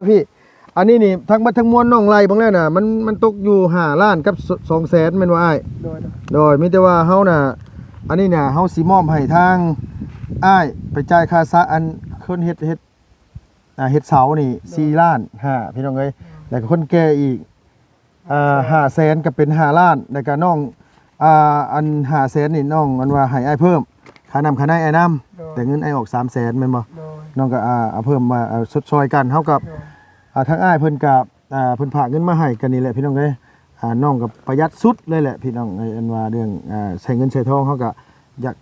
ພີ່ ອັນນີ້ນີ້ ທັງໝົດທັງມວນນ້ອງໄລ່ເບິ່ງແລ້ວນະ ມັນ ມັນຕົກຢູ່ຫ້າລ້ານກັບສອງແສນແມ່ນບໍ່ອ້າຍ? ໂດຍ ໂດຍ ມີແຕ່ວ່າເຮົານະ ອັນນີ້ນະ ເຮົາຊິມອບໃຫ້ທາງອ້າຍໄປຈ່າຍຄ່າສະ ອັນຄົນເຮັດ ເຮັດ ອ່າ ເຮັດເສົານີ້ ໂດຍ ສີ່ລ້ານຫ້າ ພີ່ນ້ອງເອີຍ ແລ້ວກໍຄົນແກ່ອີກ ອ່າ ຫ້າແສນ ກໍເປັນຫ້າລ້ານ ແລ້ວກໍນ້ອງ ອ່າ ອັນຫ້າແສນນີ້ນ້ອງອັນວ່າໃຫ້ອ້າຍເພີ່ມ ຄ່ານ້ຳຄ່າໃນອ້າຍນຳ ໂດຍ ແຕ່ເງິນອ້າຍອອກສາມແສນແມ່ນບໍ່? ໂດຍ ນ້ອງກໍ ອ່າ ເອົາເພີ່ມມາ ເອົາຊົດຊ່ອຍກັນ ເຮົາກໍ ໂດຍ ອ່າ ທາງອ້າຍເພິ່ນກໍ ອ່າ ເພິ່ນຝາກເງິນມາໃຫ້ກັນນີ້ແຫຼະພີ່ນ້ອງເອີຍ ອ່າ ນ້ອງກໍປະຢັດສຸດເລີຍແຫຼະພີ່ນ້ອງເອີຍ ອັນວ່າເລື່ອງ ອ່າ ໃຊ້ເງິນໃຊ້ທອງ ເຮົາກໍຢາກ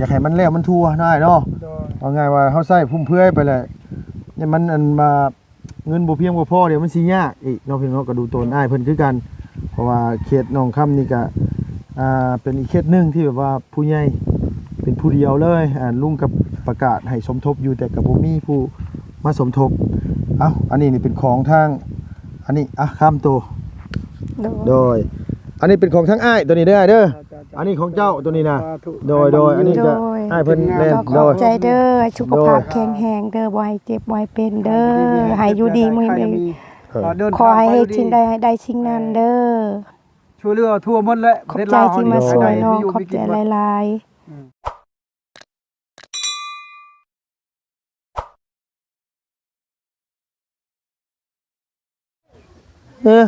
ຢາກໃຫ້ມັນແລ້ວມັນທົ່ວເນາະອ້າຍເນາະ ໂດຍ ເອົາງ່າຍວ່າເຮົາໃຊ້ຟຸມເຟືອຍໄປແຫຼະ ຍາມມັນອັນວ່າເງິນບໍ່ພຽງບໍ່ພໍ ດຽວມັນຊິຍາກອີກເນາະພີ່ນ້ອງເນາະ ກໍດູໂຕນອ້າຍເພິ່ນຄືກັນ ເພາະວ່າເຂດໜອງຄຳນີ້ກະ ອ່າ ເປັນອີກເຂດໜຶ່ງທີ່ແບບວ່າຜູ້ໃຫຍ່ເປັນຜູ້ດຽວເລີຍ ອ່າ ລຸງກໍປະກາດໃຫ້ສົມທົບຢູ່ ແຕ່ກໍບໍ່ມີຜູ້ມາສົມທົບ ເອົ້າ ອັນນີ້ນີ້ເປັນຂອງທາງ ອັນນີ້ ອ່ະ ຄຳໂຕ ໂດຍ ໂດຍ ອັນນີ້ເປັນຂອງທາງອ້າຍໂຕນີ້ເດີອ້າຍເດີ ອັນນີ້ຂອງເຈົ້າໂຕນີ້ນະ ສາທຸ ໂດຍ ໂດຍ ອັນນີ້ກໍ ໂດຍ ອ້າຍເພິ່ນແມ່ນ ກໍຂອບໃຈເດີ ໂດຍ ໃຫ້ສຸຂະພາບແຂງແຮງເດີ ບໍ່ໃຫ້ເຈັບບໍ່ໃຫ້ເປັນເດີ ໃຫ້ຢູ່ດີມີແຮງ ເອີ ຂໍໃຫ້ເຮັດສິ່ງໃດໃຫ້ໄດ້ສິ່ງນັ້ນເດີ ຊ່ວຍເຫຼືອທົ່ວໝົດແຫຼະ ຂອບໃຈທີ່ມາຊ່ວຍນ້ອງ ຂອບໃຈຫຼາຍໆ ເອີ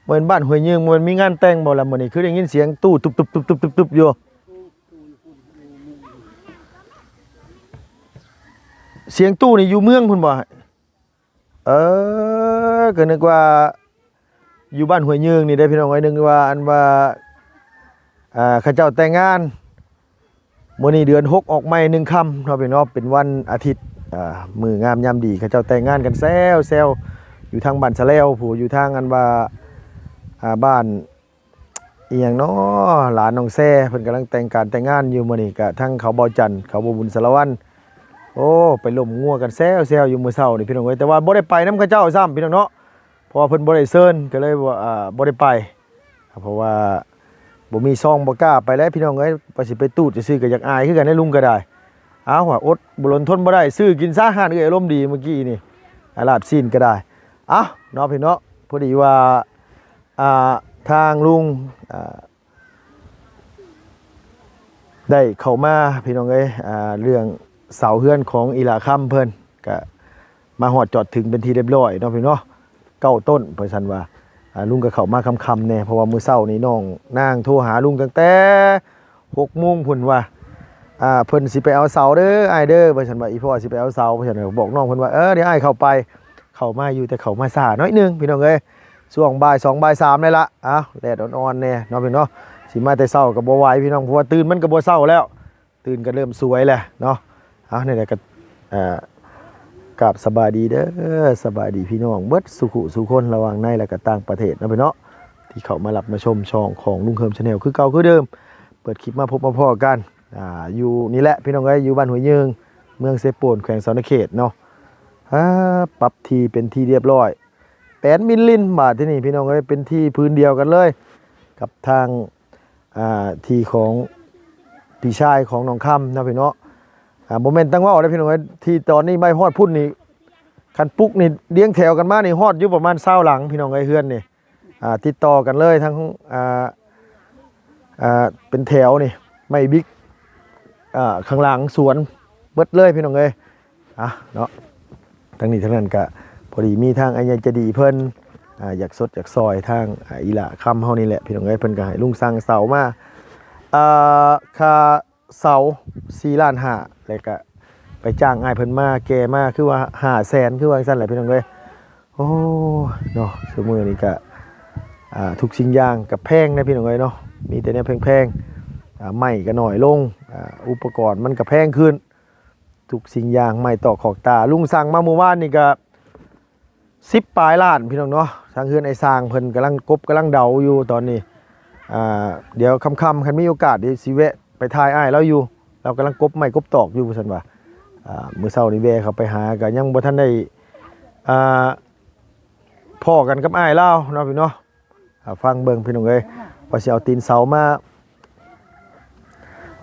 ແມ່ນບ້ານຫ້ວຍຍືງ ແມ່ນມີງານແຕ່ງບໍ່ລະມື້ນີ້ ຄືໄດ້ຍິນສຽງຕູ້ຕຸບໆໆໆຢູ່ ສຽງຕູ້ນີ້ຢູ່ເມືອງພຸ້ນບໍ່? ເອີ ກໍນຶກວ່າຢູ່ບ້ານຫ້ວຍຍືງນີ້ເດ້ພີ່ນ້ອງເອີຍ ນຶກວ່າອັນວ່າ ອ່າ ເຂົາເຈົ້າແຕ່ງງານ ມື້ນີ້ເດືອນຫົກອອກໃໝ່ໜຶ່ງຄ່ຳເນາະພີ່ນ້ອງເນາະ ເປັນວັນອາທິດ ອ່າ ມື້ງາມຍາມດີ ເຂົາເຈົ້າແຕ່ງງານກັນແຊວໆ ຢູ່ທາງບ້ານສະແລວພຸ້ນ ຢູ່ທາງອັນວ່າ ອ່າ ບ້ານ ອີ່ຫຍັງເນາະ ຫຼານນ້ອງແຊ ເພິ່ນກຳລັງແຕ່ງການແຕ່ງງານຢູ່ ມື້ນີ້ກະທັງເຂົາເບົາຈັນ ເຂົາເບົາບຸນສາລະວັນ ໂອ້ ໄປລົມງົວກັນແຊວໆ ຢູ່ມື້ເຊົ້ານີ້ພີ່ນ້ອງເອີຍ ແຕ່ວ່າບໍ່ໄດ້ໄປນຳເຂົາເຈົ້າຊ້ຳພີ່ນ້ອງເນາະ ເພາະວ່າເພິ່ນບໍ່ໄດ້ເຊີນ ກໍເລີຍບໍ່ ອ່າ ບໍ່ໄດ້ໄປ ເພາະວ່າບໍ່ມີຊອງ ບໍ່ກ້າໄປແຫຼະພີ່ນ້ອງເອີຍ ວ່າຊິໄປຕູດຊື່ໆ ກໍຢາກອາຍຄືກັນເດ້ ລຸງກໍໄດ້ ເອົ້າ ວ່າອົດບໍ່ຫຼົນທົນບໍ່ໄດ້ ຊື້ກິນຊະ ຮ້ານເອື້ອຍອາລົມດີມື້ກີ້ນີ້ ອາ ລາບຊີ້ນກໍໄດ້ ເອົ້າ ເນາະພີ່ນ້ອງເນາະ ພໍດີວ່າ ອ່າ ທາງລຸງ ອ່າ ໄດ້ເຂົ້າມາພີ່ນ້ອງເອີຍ ອ່າ ເລື່ອງເສົາເຮືອນຂອງອີ່ຫຼ້າຄຳເພິ່ນ ກະມາຮອດຈອດເຖິງເປັນທີ່ຮຽບຮ້ອຍເນາະພີ່ນ້ອງເນາະ ເກົ້າຕົ້ນ ເພິ່ນຊັ້ນວ່າ ອ່າ ລຸງກໍເຂົ້າມາຄ່ຳໆແດ່ ເພາະວ່າມື້ເຊົ້ານີ້ນ້ອງນາງໂທຫາລຸງຕັ້ງແຕ່ຫົກໂມງພຸ້ນວ່າ ອ່າ ເພິ່ນຊິໄປເອົາເສົາເດີອ້າຍເດີ ເພິ່ນຊັ້ນວ່າ ອີ່ພໍ່ຊິໄປເອົາເສົາ ເພິ່ນຊັ້ນ ບອກນ້ອງເພິ່ນວ່າ ເອີ ດຽວອ້າຍເຂົ້າໄປ ເຂົ້າມາຢູ່ ແຕ່ເຂົ້າມາຊ້າໜ້ອຍໜຶ່ງພີ່ນ້ອງເອີຍ ຊ່ວງບ່າຍສອງ ບ່າຍສາມນີ້ລະ ອ້າວ ແດດອ່ອນໆແດ່ເນາະພີ່ນ້ອງເນາະ ຊິມາແຕ່ເຊົ້າກໍບໍ່ໄຫວພີ່ນ້ອງ ເພາະວ່າຕື່ນມັນກໍບໍ່ເຊົ້າແລ້ວ ຕື່ນກໍເລີ່ມສວຍແຫຼະເນາະ ເອົາ ນີ້ແຫຼະກໍ ເອີ ກາບສະບາຍດີເດີ ສະບາຍດີພີ່ນ້ອງເບິດສູ່ຜູ້ສູ່ຄົນ ລະຫວ່າງໃນ ແລະ ກໍຕ່າງປະເທດເນາະພີ່ນ້ອງເນາະ ທີ່ເຂົ້າມາຮັບມາຊົມຊ່ອງຂອງລຸງເຮີມ Channel ຄືເກົ່າຄືເດີມ ເປີດຄລິບມາພົບມາພໍ້ກັນ ອ່າ ຢູ່ນີ້ແຫຼະພີ່ນ້ອງເອີຍ ຢູ່ບ້ານຫ້ວຍຍືງ ເມືອງເຊໂປນ ແຂວງສະຫວັນນະເຂດເນາະ ອ່າ ປັບທີ່ເປັນທີ່ຮຽບຮ້ອຍ ແປນມິນລິນ ບາດທີນີ້ພີ່ນ້ອງເອີຍ ເປັນທີ່ພື້ນດຽວກັນເລີຍກັບທາງ ອ່າ ທີ່ຂອງພີ່ຊາຍຂອງນ້ອງຄຳເນາະພີ່ນ້ອງ ອ່າ ບໍ່ແມ່ນຕັ້ງເວົ້າເດ້ພີ່ນ້ອງເອີຍ ທີ່ຕອນນີ້ໄປຮອດພຸ້ນນີ້ ຄັນປຸກນີ້ລຽງແຖວກັນມານີ້ ຮອດຢູ່ປະມານຊາວຫຼັງພີ່ນ້ອງເອີຍ ເຮືອນນີ້ ອ່າ ຕິດຕໍ່ກັນເລີຍ ທັງ ອ່າ ອ່າ ເປັນແຖວນີ້ ໄມ້ບິກ ອ່າ ຂ້າງຫຼັງສວນເບິດເລີຍພີ່ນ້ອງເອີຍ ອ່ະເນາະ ທັງນີ້ທັງນັ້ນກະພໍດີມີທາງອາຍາໃຈດີເພິ່ນ ອ່າ ຢາກຊົດຢາກຊ່ອຍທາງ ອ່າ ອີ່ຫຼ້າຄຳເຮົານີ້ແຫຼະພີ່ນ້ອງເອີຍ ເພິ່ນກະໃຫ້ລຸງສັ່ງເສົາມາ ອ່າ ຄ່າເສົາສີ່ລ້ານຫ້າ ແລ້ວກະໄປຈ້າງອ້າຍເພິ່ນມາແກ່ມາ ຄືວ່າຫ້າແສນ ຄືວ່າຈັ່ງຊັ້ນແຫຼະພີ່ນ້ອງເອີຍ ໂອ້ຍເນາະ ຊຸມື້ນີ້ກະ ອ່າ ທຸກສິ່ງຢ່າງກະແພງນະພີ່ນ້ອງເອີຍເນາະ ມີແຕ່ແນວແພງໆ ອ່າ ໄມ້ກະໜ້ອຍລົງ ອ່າ ອຸປະກອນມັນກະແພງຂຶ້ນ ທຸກສິ່ງຢ່າງ ໄມ້ຕອກຂອກຕາ ລຸງສັ່ງມາມື້ວານນີ້ກະສິບປາຍລ້ານພີ່ນ້ອງເນາະ ທາງເຮືອນອ້າຍຊ່າງເພິ່ນກຳລັງກົບກຳລັງເດົາຢູ່ຕອນນີ້ ອ່າ ດຽວຄ່ຳໆ ຄັນມີໂອກາດດຽວຊິແວະໄປຖ່າຍອ້າຍລາວຢູ່ ລາວກຳລັງກົບໄມ້ກົບຕອກຢູ່ ວ່າຊັ້ນວ່າ ອ່າ ມື້ເຊົ້ານີ້ແວ່ເຂົ້າໄປຫາ ກະຍັງບໍ່ທັນໄດ້ ອ່າ ພໍ້ກັນກັບອ້າຍລາວເນາະພີ່ເນາະ ອ່າ ຟັງເບິ່ງພີ່ນ້ອງເອີຍ ວ່າຊິເອົາຕີນເສົາມາ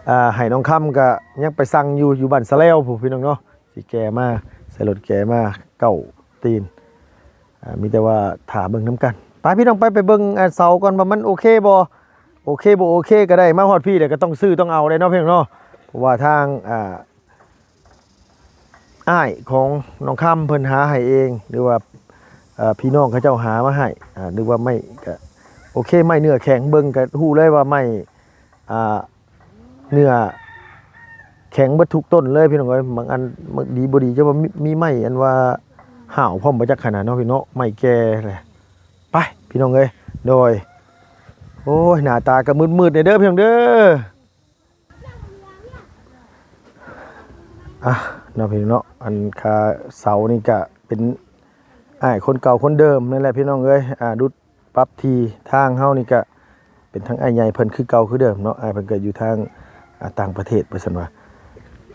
ອ່າ ໃຫ້ນ້ອງຄຳ ກະຍັງໄປສັ່ງຢູ່ ຢູ່ບ້ານສະແລວພຸ້ນພີ່ນ້ອງເນາະ ຊິແກ່ມາ ໃສ່ລົດແກ່ມາເກົ້າຕີນ ອ່າ ມີແຕ່ວ່າຖ້າເບິ່ງນຳກັນ. ໄປພີ່ນ້ອງ ໄປ ໄປເບິ່ງ ອ່າ ເສົາກ່ອນວ່າມັນໂອເຄບໍ່ ໂອເຄບໍ່ໂອເຄ ກໍໄດ້ມາຮອດພີ້ແລ້ວ ກໍຕ້ອງຊື້ຕ້ອງເອົາແຫຼະເນາະ ພີ່ນ້ອງເນາະ. ເພາະວ່າທາງ ອ່າ ອ້າຍຂອງນ້ອງຄຳເພິ່ນຫາໃຫ້ເອງ ຫຼືວ່າ ເອີ ພີ່ນ້ອງເຂົາເຈົ້າຫາມາໃຫ້ ອ່າ ຫຼືວ່າໄມ້ກະໂອເຄ ໄມ້ເນື້ອແຂງ ເບິ່ງກະຮູ້ເລີຍວ່າໄມ້ ອ່າ ເນື້ອແຂງເບິດທຸກຕົ້ນເລີຍພີ່ນ້ອງເອີຍ. ບາງອັນ ດີບໍ່ດີ ຈະວ່າມີ ມີໄມ້ອັນວ່າຫ້າວພ້ອມບໍ່ຈັກຂະໜາດເນາະພີ່ນ້ອງ ໄມ້ແກ່ແຫຼະ. ໄປພີ່ນ້ອງເອີຍ ໂດຍ ໂອ້ຍ ໜ້າຕາກະມືດໆແດ່ເດີພີ່ນ້ອງເດີ. ອ່ະ ເນາະພີ່ນ້ອງເນາະ ອັນຄາເສົານີ້ກະເປັນອ້າຍຄົນເກົ່າຄົນເດີມນັ້ນແຫຼະພີ່ນ້ອງເອີຍ. ອ່າ ດຸດປັບທີ່ທາງເຮົານີ້ກະເປັນທາງອ້າຍໃຫຍ່ເພິ່ນຄືເກົ່າຄືເດີມເນາະ. ອ້າຍເພິ່ນກະຢູ່ທາງ ອ່າ ຕ່າງປະເທດວ່າຊັ້ນວ່າ.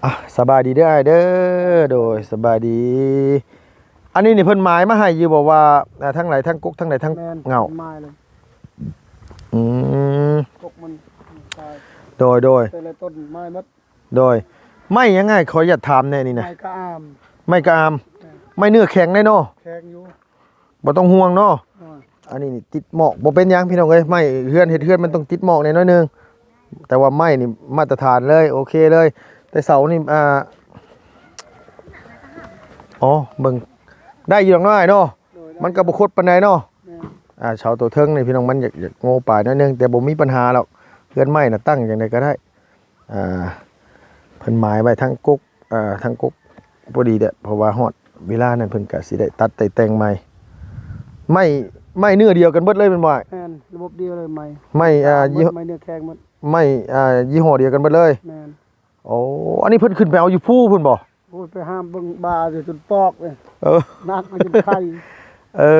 ອ່ະ ສະບາຍດີເດີອ້າຍເດີ. ໂດຍ ສະບາຍດີ. ອັນນີ້ນີ້ເພິ່ນໝາຍມາໃຫ້ຢູ່ບໍ່ວ່າ ອ່າ ທາງໃດທາງກົກ ທາງໃດທາງ ແມ່ນ ເຫງົ້າ ໝາຍເລີຍ. ອືມ ກົກມັນ ໂດຍ ໂດຍ ແຕ່ລະຕົ້ນໄມ້ໝົດ. ໂດຍ ໄມ້ຫຍັງອ້າຍ ຂໍອະນຸຍາດຖາມແດ່ນີ້ນະ? ໄມ້ກະອາມ ໄມ້ກະອາມ ແມ່ນ ໄມ້ເນື້ອແຂງໄດ໋ເນາະ ແຂງຢູ່ ບໍ່ຕ້ອງຫ່ວງເນາະ. ໂດຍ ອັນນີ້ນີ້ຕິດໝອກ ບໍ່ເປັນຫຍັງພີ່ນ້ອງເອີຍ ໄມ້ເຮືອນ ເຮັດເຮືອນມັນຕ້ອງຕິດໝອກແດ່ໜ້ອຍໜຶ່ງ ແຕ່ວ່າໄມ້ນີ້ມາດຕະຖານເລີຍ ໂອເຄເລີຍ. ແຕ່ເສົານີ້ ອ່າ ອໍ ເບິ່ງໄດ້ຢູ່ດອກເນາະອ້າຍເນາະ. ໂດຍ ມັນກໍບໍ່ຄົດປານໃດເນາະ. ແມ່ນ ອ່າ ເສົາໂຕເທິງນີ້ພີ່ນ້ອງ ມັນຢາກ ຢາກໂງ່ປາຍໜ້ອຍໜຶ່ງ ແຕ່ບໍ່ມີປັນຫາດອກ ເຮືອນໄມ້ນະຕັ້ງຈັ່ງໃດກໍໄດ້. ອ່າ ເພິ່ນໝາຍໄວ້ທັງກົກ ອ່າ ທັງກົກພໍດີແຫຼະ ເພາະວ່າຮອດເວລານັ້ນເພິ່ນກະຊິໄດ້ຕັດໄດ້ແຕ່ງໃໝ່. ໄມ້ ໄມ້ເນື້ອດຽວກັນເບິດເລີຍແມ່ນບໍ່ອ້າຍ? ແມ່ນ ລະບົບດຽວເລີຍ ໄມ້ ໄມ້ ອ່າ ໄມ້ເນື້ອແຂງໝົດ ໄມ້ ອ່າ ຍີ່ຫໍ້ດຽວກັນເບິດເລີຍ. ແມ່ນ ໂອ້ ອັນນີ້ເພິ່ນຂຶ້ນໄປເອົາຢູ່ພູພຸ້ນບໍ່? ໂອ້ຍ ໄປຫາເບິ່ງບາຢູ່ຈົນປອກເລີຍ. ເອີ ໜັກຈົນໄຄ. ເອີ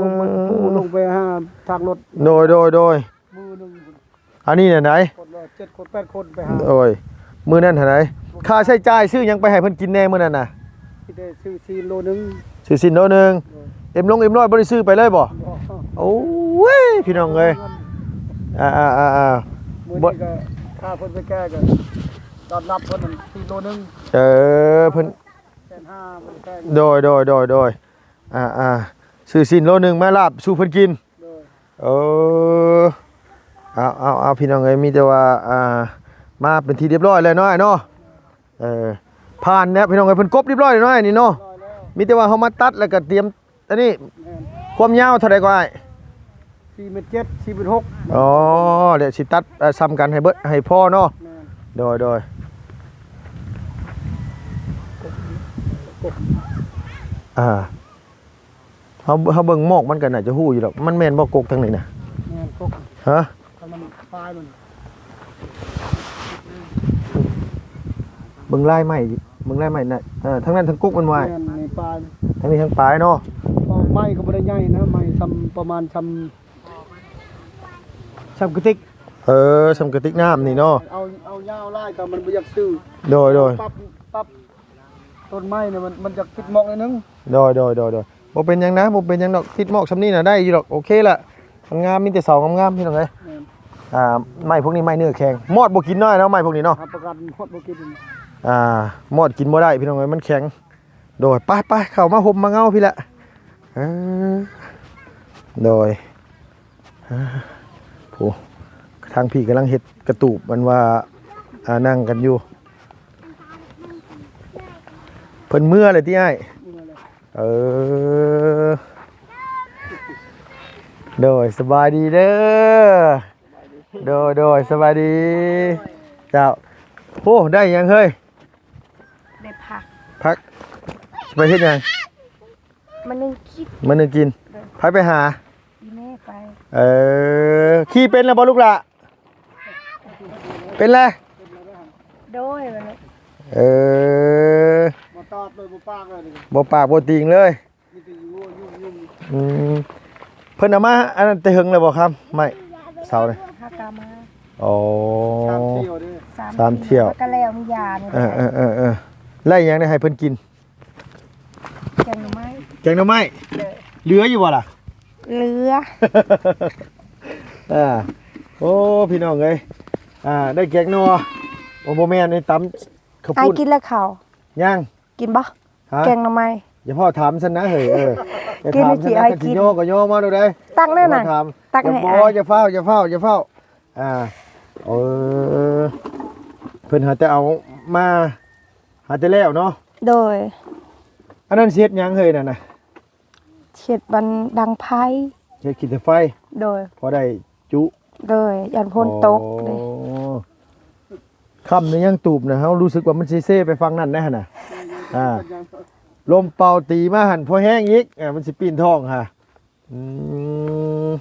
ລົງໄປພູ ລົງໄປຫາທາງລົດ. ໂດຍ ໂດຍ ໂດຍ ມື້ໜຶ່ງ ອັນນີ້ແນວໃດ? ຄົນລະເຈັດຄົນແປດຄົນໄປຫາ. ໂດຍ ມື້ນັ້ນຫັ້ນໃດ ຄ່າໃຊ້ຈ່າຍຊື້ຫຍັງໄປໃຫ້ເພິ່ນກິນແດ່ມື້ນັ້ນນະ? ຊິໄດ້ຊື້ຊີ້ນໂລໜຶ່ງ ຊື້ຊີ້ນໂລໜຶ່ງ. ໂດຍ ເອັມລົງເອັມຮ້ອຍບໍ່ໄດ້ຊື້ໄປເລີຍບໍ່? ບໍ່. ໂອ້ຍ ພີ່ນ້ອງເອີຍ ອ່າໆໆໆ ມື້ນີ້ກໍຄ່າເພິ່ນໄປແກ່ກໍຕ້ອນຮັບເພິ່ນຊີ້ນໂລໜຶ່ງ. ເອີ ເພິ່ນ ແສນຫ້າບໍ່ໄດ້ແພງ. ໂດຍ ໂດຍ ໂດຍ ໂດຍ ອ່າໆ ຊື້ຊີ້ນໂລໜຶ່ງມາລາບສູ່ເພິ່ນກິນ. ໂດຍ ເອີ ເອົາ ເອົາ ເອົາ ພີ່ນ້ອງເອີຍ ມີແຕ່ວ່າ ອ່າ ມາເປັນທີ່ຮຽບຮ້ອຍແລ້ວເນາະອ້າຍເນາະ. ເອີ ຜ່ານແລ້ວພີ່ນ້ອງເອີຍ ເພິ່ນກົບຮຽບຮ້ອຍແລ້ວເນາະອ້າຍນີ້ເນາະ. ຮຽບຮ້ອຍແລ້ວ ມີແຕ່ວ່າເຮົາມາຕັດແລ້ວກໍຕຽມ ອັນນີ້ ແມ່ນ ຄວາມຍາວເທົ່າໃດກໍອ້າຍ? ສີ່ແມັດເຈັດ ສີ່ແມັດຫົກ. ອໍ ດຽວຊິຕັດ ເອີ ສ່ຳກັນໃຫ້ເບິດ ໃຫ້ພໍເນາະ. ແມ່ນ ໂດຍ ໂດຍ ອ່າ ເຮົາ ເຮົາເບິ່ງໝອກມັນກໍໜ້າຈະຮູ້ຢູ່ດອກ ມັນແມ່ນບໍ່ກົກທາງນີ້ນະ? ແມ່ນກົກ. ຮະ? ທາງນັ້ນປາຍມັນ ເບິ່ງລາຍໄມ້ ເບິ່ງລາຍໄມ້ນະ. ເອີ ທາງນັ້ນທາງກົກແມ່ນບໍ່ອ້າຍ? ແມ່ນ ນີ້ປາຍ ທາງນີ້ທາງປາຍເນາະ. ໄມ້ກໍບໍ່ໄດ້ໃຫຍ່ນະ ໄມ້ຊ່ຳປະມານຊ່ຳ ຊ່ຳກະຕິກ. ເອີ ຊ່ຳກະຕິກນ້ຳນີ້ເນາະ. ເອົາ ເອົາຍາວຫຼາຍກໍມັນບໍ່ຢາກຊື້. ໂດຍ ໂດຍ ປັບ ປັບ ຕົ້ນໄມ້ນີ້ມັນ ມັນຢາກຕິດໝອກໜ້ອຍໜຶ່ງ. ໂດຍ ໂດຍ ໂດຍ ໂດຍ ບໍ່ເປັນຫຍັງນະ ບໍ່ເປັນຫຍັງດອກ ຕິດໝອກຊ່ຳນີ້ນະໄດ້ຢູ່ດອກ. ໂອເຄລະ ມັນງາມ ມີແຕ່ເສົາງາມໆ ພີ່ນ້ອງເອີຍ. ແມ່ນ ອ່າ ໄມ້ພວກນີ້ໄມ້ເນື້ອແຂງ ມອດບໍ່ກິນເນາະ ໄອ້ເນາະ ໄມ້ພວກນີ້ເນາະ ຮັບປະກັນມອດບໍ່ກິນ. ອ່າ ມອດກິນບໍ່ໄດ້ ພີ່ນ້ອງເອີຍ ມັນແຂງ. ໂດຍ ໄປໆ ເຂົ້າມາຮົ່ມມາເງົາພີ້ລະ. ເອີ ໂດຍ ໂອ້ ທາງພີ້ກຳລັງເຮັດກະຕູບ ອັນວ່າ ອ່າ ນັ່ງກັນຢູ່. ເພິ່ນເມືອແລ້ວຕິອ້າຍ? ເອີ ໂດຍ ສະບາຍດີເດີ. ໂດຍ ໂດຍ ສະບາຍດີເຈົ້າ. ໂອ້ ໄດ້ຫຍັງເຮີ້ຍ? ໄດ້ຜັກ ຜັກ ຊິໄປເຮັດຫຍັງ? ມາໜຶ້ງກິນ ມາໜຶ້ງກິນ. ໂດຍ ໃຜໄປຫາ? ອີແມ່ໄປ. ເອີ ຂີ່ເປັນແລ້ວບໍ່ລູກຫຼ້າ? ເປັນແລ້ວ. ໂດຍ ເອີ ບໍ່ຕອບເລີຍ ບໍ່ປາກເລີຍ ບໍ່ປາກບໍ່ຕີງເລີຍ. ມີແຕ່ຢູ່ ອືມ ເພິ່ນເອົາມາອັນນັ້ນແຕ່ເຫິງແລ້ວບໍ່ຄຳ ໄມ້ເສົານີ້? ຫາກະມາ ອໍ ສາມຖ້ຽວເດ້ ສາມ ສາມຖ້ຽວ ແລ້ວກໍແລ້ວມີຢານີ້. ເອີໆໆ ແລ້ວອີຫຍັງໄດ້ໃຫ້ເພິ່ນກິນ? ແກງໜໍ່ໄມ້ ແກງໜໍ່ໄມ້. ເຫຼືອຢູ່ບໍ່ລະ? ເຫຼືອ. ອ່າ ໂອ້ ພີ່ນ້ອງເອີຍ ອ່າ ໄດ້ແກງໜໍ່ ໂອ້ ບໍ່ແມ່ນ ນີ້ຕຳເຂົ້າປຸ້ນ. ອ້າຍກິນແລ້ວເຂົ້າ? ຍັງ. ກິນບໍ່? ຮະ? ແກງໜໍ່ໄມ້. ຢ່າຟ້າວຖາມຊັ້ນນະເຮີ້ຍ ເອີ ຢ່າຖາມຊັ້ນນະ ຄັນຊິຍໍກໍຍໍມາໂລດເດ້. ຕັກແນ່ນະ ຕັກໃຫ້ ບໍ່ ຢ່າຟ້າວ ຢ່າຟ້າວ ຢ່າຟ້າວ. ອ່າ ເອີ ເພິ່ນຫາແຕ່ເອົາມາ ຫາແຕ່ແລ້ວເນາະ. ໂດຍ. ອັນນັ້ນຊິເຮັດຫຍັງເຮີ້ຍນັ້ນນະ? ເຮັດບັນດັງໄຟ ເຮັດຂີ້ຕະໄຟ. ໂດຍ. ພໍໄດ້ຈຸ. ໂດຍ. ຢ້ານຝົນຕົກເດ້. ອໍ ຄ່ຳນີ້ຍັງຕູບນະ ເຮົາຮູ້ສຶກວ່າມັນຊິເຊໄປຝັ່ງນັ້ນໄດ໋ຫັ້ນນະ. ອ່າ ລົມເປົ່າຕີມາຫັ້ນພໍແຮງອີກ ອ່າ ມັນຊິປີ້ນທ້ອງຫາ. ອືມ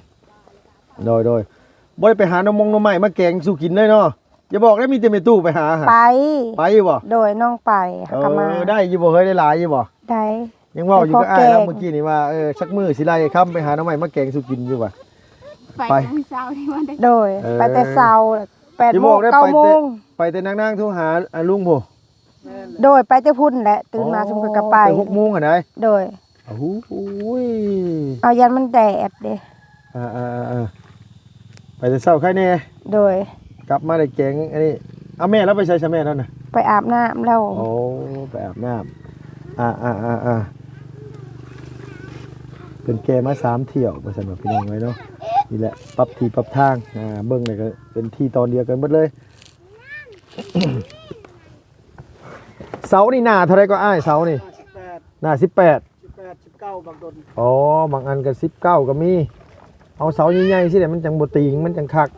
ໂດຍ ໂດຍ. ບໍ່ໄດ້ໄປຫາໜໍ່ມົງໜໍ່ໄມ້ມາແກງສູ່ກິນເລີຍເນາະ? ຢ່າບອກເດີ ມີແຕ່ແມ່ຕູ້ໄປຫາຫັ້ນ. ໄປ ໄປຢູ່ບໍ່? ໂດຍ ນ້ອງໄປ ເອີ ຫາກໍມາ. ໄດ້ຢູ່ບໍ່ເຮີ້ຍ? ໄດ້ຫຼາຍຢູ່ບໍ່? ໄດ້. ຍັງເວົ້າຢູ່ກັບອ້າຍລາວມື້ກີ້ນີ້ວ່າ ເອີ ສັກມື້ຊິໄລ່ຄຳໄປຫາໜໍ່ໄມ້ມາແກງສູ່ກິນຢູ່ວ່າ. ໄປ ໄປມື້ເຊົ້ານີ້ວ່າໄດ້. ໂດຍ. ເອີ ໄປແຕ່ເຊົ້າ ແປດໂມງ ເກົ້າໂມງ. ໄປແຕ່ນາງໆ ໂທຫາ ອາ ລຸງພຸ້ນ. ໂດຍ. ໄປແຕ່ພຸ້ນແຫຼະ ຕື່ນມາຊຸມກັນກໍໄປ. ອໍ ໄປຫົກໂມງຫັ້ນໃດ໋. ໂດຍ. ໂອ້ໂຫຍ ເອົາ ຢ້ານມັນແດດເດ້. ອ່າໆໆ ໄປແຕ່ເຊົ້າໄຄແດ່. ໂດຍ. ກັບມາໄດ້ແກງອັນນີ້. ເອົາ ແມ່ລາວໄປໃສຊະ ແມ່ລາວນະ? ໄປອາບນ້ຳແລ້ວ. ໂອ້ ໄປອາບນ້ຳ. ອ່າໆໆໆ ເພິ່ນແກ່ມາສາມຖ້ຽວວ່າຊັ້ນວ່າ ພີ່ນ້ອງເອີຍເນາະ. ນີ້ແຫຼະ ປັບທີ່ປັບທາງ. ອ່າ ເບິ່ງແລ້ວກໍເປັນທີ່ຕອນດຽວກັນໝົດເລີຍ. ເສົານີ້ໜ້າເທົ່າໃດກໍອ້າຍ ເສົານີ້? ໜ້າສິບແປດ ໜ້າສິບແປດ ສິບແປດ ສິບເກົ້າ ບາງຕົ້ນ. ອໍ ບາງອັນກໍສິບເກົ້າກໍມີ. ເອົາເສົາໃຫຍ່ໆ ຊິໄດ້ ມັນຈັ່ງບໍ່ຕີງ ມັນຈັ່ງຄັກ.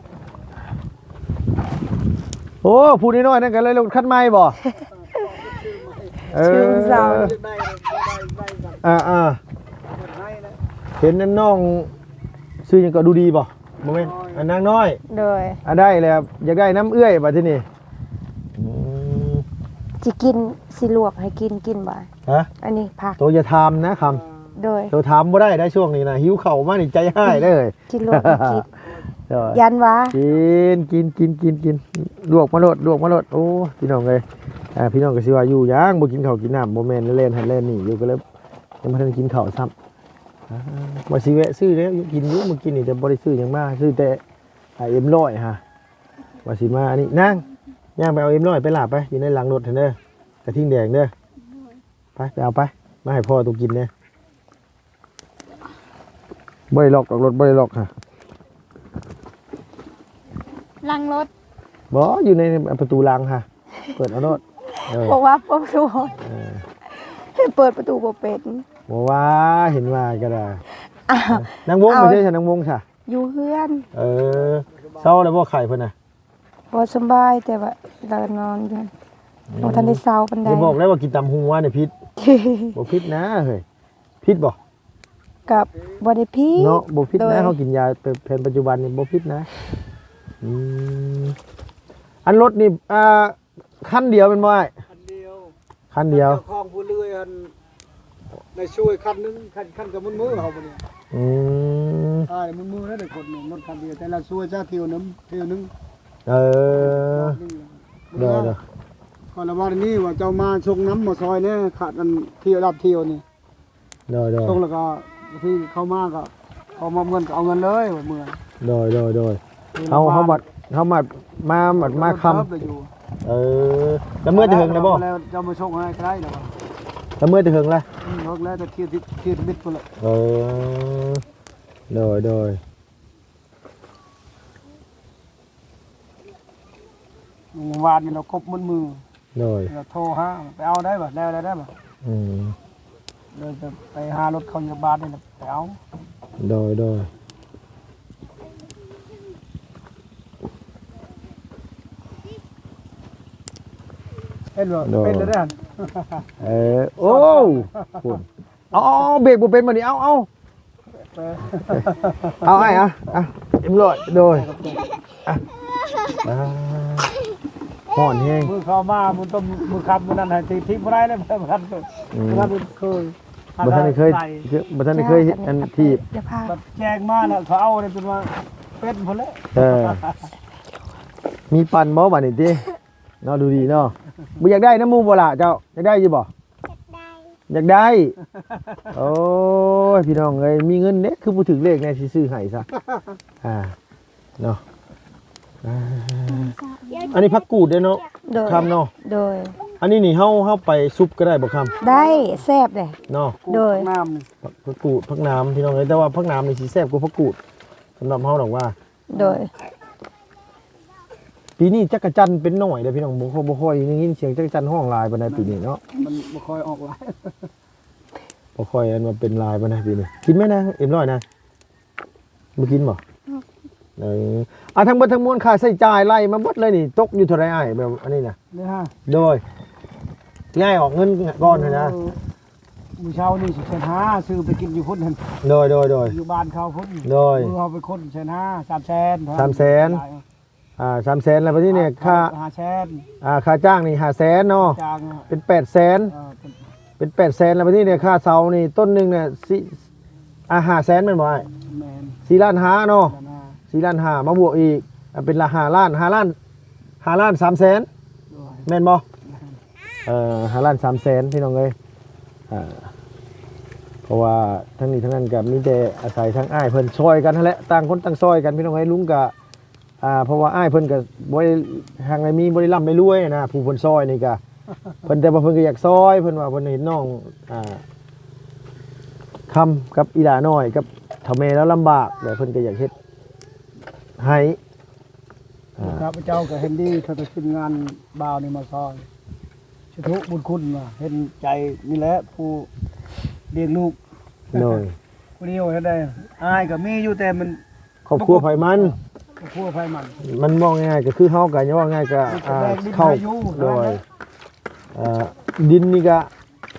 ໂອ້ ຜູ້ນ້ອຍໆ ນັ້ນກໍເລີຍລົດຄັນໃໝ່ບໍ່? ເອີ ຊື່ເສົາ. ອ່າໆ ເຫັນອັນນ້ອງຊື່ຫຍັງກໍ ດູດີບໍ່? ບໍ່ແມ່ນ ອັນນາງນ້ອຍ. ໂດຍ. ອ່າ ໄດ້ແລ້ວ ຢາກໄດ້ນຳເອື້ອຍບັດທີນີ້. ອືມ ຊິກິນ ຊິລວກໃຫ້ກິນ ກິນບໍ່? ຮະ? ອັນນີ້ຜັກ. ໂຕຢ່າຖາມນະຄຳ. ໂດຍ. ໂຕຖາມບໍ່ໄດ້ໄດ໋ ຊ່ວງນີ້ນະ ຫິວເຂົ້າມານີ້ໃຈຮ້າຍເດ້. ຊິລວກໃຫ້ກິນ. ໂດຍ. ຢ້ານວ່າ ກິນ ກິນ ກິນ ກິນ ກິນ ລວກມາໂລດ ລວກມາໂລດ. ໂອ້ ພີ່ນ້ອງເອີຍ ອ່າ ພີ່ນ້ອງກໍຊິວ່າຢູ່ຫຍັງ ບໍ່ກິນເຂົ້າກິນນ້ຳ ບໍ່ແມ່ນແລ່ນຫັ້ນແລ່ນນີ້ຢູ່ ກໍເລີຍຍັງບໍ່ທັນໄດ້ກິນເຂົ້າຊ້ຳ. ອ່າ ວ່າຊິແວະຊື້ແລ້ວ ກິນຢູ່ມື້ກີ້ນີ້ ແຕ່ບໍ່ໄດ້ຊື້ຫຍັງມາ ຊື້ແຕ່ ອ່າ ເອັມຮ້ອຍຫັ້ນ. ວ່າຊິມາອັນນີ້ ນາງ ຍ່າງໄປເອົາເອັມຮ້ອຍໄປຫຼ້າໄປ ຢູ່ໃນຫຼັງລົດຫັ້ນເດີ ກະທິ່ງແດງເດີ. ໄປ ໄປເອົາໄປ ມາໃຫ້ພໍ່ໂຕກິນແດ່. ບໍ່ໄດ້ລັອກດອກ ລົດບໍ່ໄດ້ລັອກຫະ. ຫຼັງລົດ? ບໍ່ ຢູ່ໃນປະຕູຫຼັງຫະ ເປີດເອົາໂລດ. ເອີ ບໍ່ວ່າປະຕູ ເອີ ເປີດປະຕູບໍ່ເປັນ. ບໍ່ວ່າ ເຫັນວ່າກໍໄດ້. ອ້າວ ນາງວົງ ເອົາ ໄປໃສ ນາງວົງຊະ? ຢູ່ເຮືອນ. ເອີ ເຊົາແລ້ວບໍ່ ໄຂ້ເພິ່ນນະ? ບໍ່ສຳບາຍ ແຕ່ວ່າລາວນອນຢູ່ ອືມ ບໍ່ທັນໄດ້ເຊົາປານໃດ. ຢ່າບອກໄດ້ວ່າກິນຕຳຫຸ່ງວານນີ້ຜິດ. ບໍ່ຜິດນະເຮີ້ຍ ຜິດບໍ່? ກໍບໍ່ໄດ້ຜິດເນາະ ບໍ່ຜິດນະ. ໂດຍ ເຮົາກິນຢາແຜນປັດຈຸບັນນີ້ບໍ່ຜິດນະ. ອືມ ອັນລົດນີ້ ອ່າ ຄັນດຽວແມ່ນບໍ່ອ້າຍ? ຄັນດຽວ ຄັນດຽວ. ເຈົ້າຂອງຜູ້ເລື່ອຍຫັ້ນ ໄດ້ຊ່ວຍຄັນໜຶ່ງ ຄັນ ຄັນກໍມື້ໆ ເຮົາບັດນີ້. ອືມ ອ່າ ມື້ໆ ນັ້ນໄດ້ຄົນໜຶ່ງ ລົດຄັນດຽວ ແຕ່ລະຊ່ວຍຊະ ຖ້ຽວໜຶ່ງ ຖ້ຽວໜຶ່ງ. ເອີ ເອີ ໂດຍໆ ກໍລະວ່ານີ້ວ່າ ເຈົ້າມາສົ່ງນຳມາຊ່ອຍແດ່ ຂາດອັນ ຖ້ຽວລັດຖ້ຽວນີ້. ໂດຍໆ ສົ່ງແລ້ວກໍທີ່ເຂົ້າມາກໍ ເຂົາມອບເງິນກໍເອົາເງິນເລີຍ ເມືອ. ໂດຍໆໆ ເຮົາ ເຮົາບັດ ເຮົາມາ ມາ ມາ ມາຄ່ຳ. ເອີ ແລ້ວເມືອແຕ່ເຫິງແລ້ວບໍ່? ແລ້ວເຈົ້າມາສົ່ງໃຫ້ກໍໄດ້ແລ້ວ. ແລ້ວເມືອແຕ່ເຫິງແລ້ວ? ອືມ ເຫິງແລ້ວ ແຕ່ເທີ່ຍງ ເທີ່ຍງທຳອິດພຸ້ນແຫຼະ. ເອີ ໂດຍໆ. ມື້ວານນີ້ລາວກົບໝົດມື້. ໂດຍ ລາວໂທຫາ ໄປເອົາໄດ້ບໍ່? ແລ້ວ ແລ້ວໄດ້ບໍ່? ອືມ ເລີຍຈະໄປຫາລົດເຂົາຢູ່ບ້ານນີ້ແຫຼະ ໄປເອົາ. ໂດຍໆ ເຫັນບໍ່? ໂດຍ ເປັນແລ້ວເດ້. ເອີ ໂອ້ ເອົາ ເອົາ ເບກບໍ່ເປັນບັດນີ້ ເອົາ ເອົາ. ເອີ ເອົາ ອ້າຍ ເອົາ ເອົາ ເອັມຮ້ອຍ. ໂດຍ ອ່ະ ອ່າ ຮ້ອນແຮງ. ມື້ເຂົ້າມາ ມື້ຕົ້ນ ມື້ຄ່ຳມື້ນັ້ນ ໃຫ້ທີ່ ທີ່ບໍ່ໄດ້ເລີຍ ບໍ່ທັນ ອືມ ບໍ່ທັນເຄີຍ ບໍ່ທັນໄດ້ເຄີຍ ບໍ່ທັນໄດ້ເຄີຍເຮັດອັນທີ່ ແຈ້ງມາແລ້ວ ເຂົາເອົາເລີຍ ຈົນວ່າເປັນພຸ້ນແຫຼະ. ເອີ ມີປັ່ນບໍ່ບັດນີ້ຕິ ເນາະ ດູດີເນາະ. ບໍ່ຢາກໄດ້ນຳໝູ່ບໍ່ລະເຈົ້າ? ຢາກໄດ້ຢູ່ບໍ່? ຢາກໄດ້ ໂອ້ຍ ພີ່ນ້ອງເອີຍ ມີເງິນເດ້ ຄືບໍ່ຖືກເລກແດ່ ຊິຊື້ໃຫ້ຊະ. ອ່າ ເນາະ ອ່າ ອັນນີ້ຜັກກູດເດ້ເນາະ. ໂດຍ ຄຳເນາະ. ໂດຍ ອັນນີ້ນີ້ເຮົາ ເຮົາໄປຊຸບກໍໄດ້ບໍ່ຄຳ? ໄດ້ ແຊບເດ້ ເນາະ ໂດຍ ຜັກໜາມນີ້ ຜັກ ຜັກກູດ ຜັກໜາມ ພີ່ນ້ອງເອີຍ ແຕ່ວ່າຜັກໜາມນີ້ຊິແຊບກວ່າຜັກກູດ ສຳລັບເຮົາດອກວ່າ ໂດຍ ປີນີ້ຈັກກະຈັ່ນເປັນໜ້ອຍເດ້ພີ່ນ້ອງ ບໍ່ຄ່ອຍ ບໍ່ຄ່ອຍໄດ້ຍິນສຽງຈັກກະຈັ່ນຮ້ອງຫຼາຍປານໃດປີນີ້ເນາະ ມັນບໍ່ຄ່ອຍອອກຫຼາຍ ບໍ່ຄ່ອຍອັນວ່າເປັນຫຼາຍປານໃດປີນີ້ ກິນແມ່ນາ ເອັມຮ້ອຍນະ ບໍ່ກິນບໍ່? ເອີ ອ່າ ທັງເບິດທັງມວນຄ່າໃຊ້ຈ່າຍໄລ່ມາເບິດເລີຍນີ້ ຕົກຢູ່ເທົ່າໃດອ້າຍ ແບບອັນນີ້ນະ? ເດ້ຮະ ໂດຍ ຍ້າຍອອກເງິນກ່ອນຫັ້ນນະ ເອີ ມື້ເຊົ້ານີ້ແສນຫ້າ ຊື້ໄປກິນຢູ່ພຸ້ນຫັ້ນ ໂດຍ ໂດຍ ໂດຍ ຢູ່ບ້ານເຂົາພຸ້ນ ໂດຍ ມື້ເຮົາໄປຄົ້ນແສນຫ້າ ສາມແສນ ສາມແສນ ອ່າ ສາມແສນ ແລ້ວບັດນີ້ນີ້ຄ່າ ຫ້າແສນ ອ່າ ຄ່າຈ້າງນີ້ຫ້າແສນເນາະ ຈ້າງ ເປັນແປດແສນ ເອີ ເປັນ ເປັນແປດແສນ ແລ້ວບັດນີ້ນີ້ຄ່າເສົານີ້ຕົ້ນໜຶ່ງນີ້ສີ່ ອ່າ ຫ້າແສນແມ່ນບໍ່ອ້າຍ? ແມ່ນ ສີ່ລ້ານຫ້າເນາະ ສີ່ລ້ານຫ້າ ສີ່ລ້ານຫ້າ ມາບວກອີກ ອ່າ ເປັນລະຫ້າລ້ານ ຫ້າລ້ານ ຫ້າລ້ານສາມແສນ ໂດຍ ແມ່ນບໍ່? ແມ່ນ ເອີ ຫ້າລ້ານສາມແສນ ພີ່ນ້ອງເອີຍ ອ່າ ເພາະວ່າທັງນີ້ທັງນັ້ນກໍມີແຕ່ອາໄສທາງອ້າຍເພິ່ນຊ່ອຍກັນຫັ້ນແຫຼະ ຕ່າງຄົນຕ່າງຊ່ອຍກັນ ພີ່ນ້ອງເອີຍ ລຸງກໍ ອ່າ ເພາະວ່າອ້າຍເພິ່ນກໍບໍ່ໄດ້ຮັ່ງໄດ້ມີ ບໍ່ໄດ້ລ່ຳໄດ້ລວຍນະ ຜູ້ເພິ່ນຊ່ອຍນີ້ກະ ເພິ່ນ ແຕ່ວ່າເພິ່ນກໍຢາກຊ່ອຍ ເພິ່ນວ່າເພິ່ນເຫັນນ້ອງ ອ່າ ຄຳກັບອີ່ຫຼ້ານ້ອຍ ກັບເຖົ້າແມ່ລາວລຳບາກ ແລ້ວເພິ່ນກໍຢາກເຮັດໃຫ້ ອ່າ ຂ້າພະເຈົ້າກໍເຫັນດີ ຂ້າພະເຈົ້າທີມງານບ່າວນີ້ມາຊ່ອຍ ສາທຸບຸນຄຸນວ່າ ເຫັນໃຈນີ້ແຫຼະ ຜູ້ລ້ຽງລູກ ໂດຍ ຜູ້ດຽວເຮັດໄດ້ ອ້າຍກໍມີຢູ່ ແຕ່ມັນ ຄອບຄົວໃຜມັນ ຄອບຄົວໃຜມັນ ມັນເວົ້າງ່າຍໆ ກໍຄືເຮົາກໍເວົ້າງ່າຍກໍ ອ່າ ເຂົ້າ ໂດຍ ເອີ ດິນນີ້ກໍ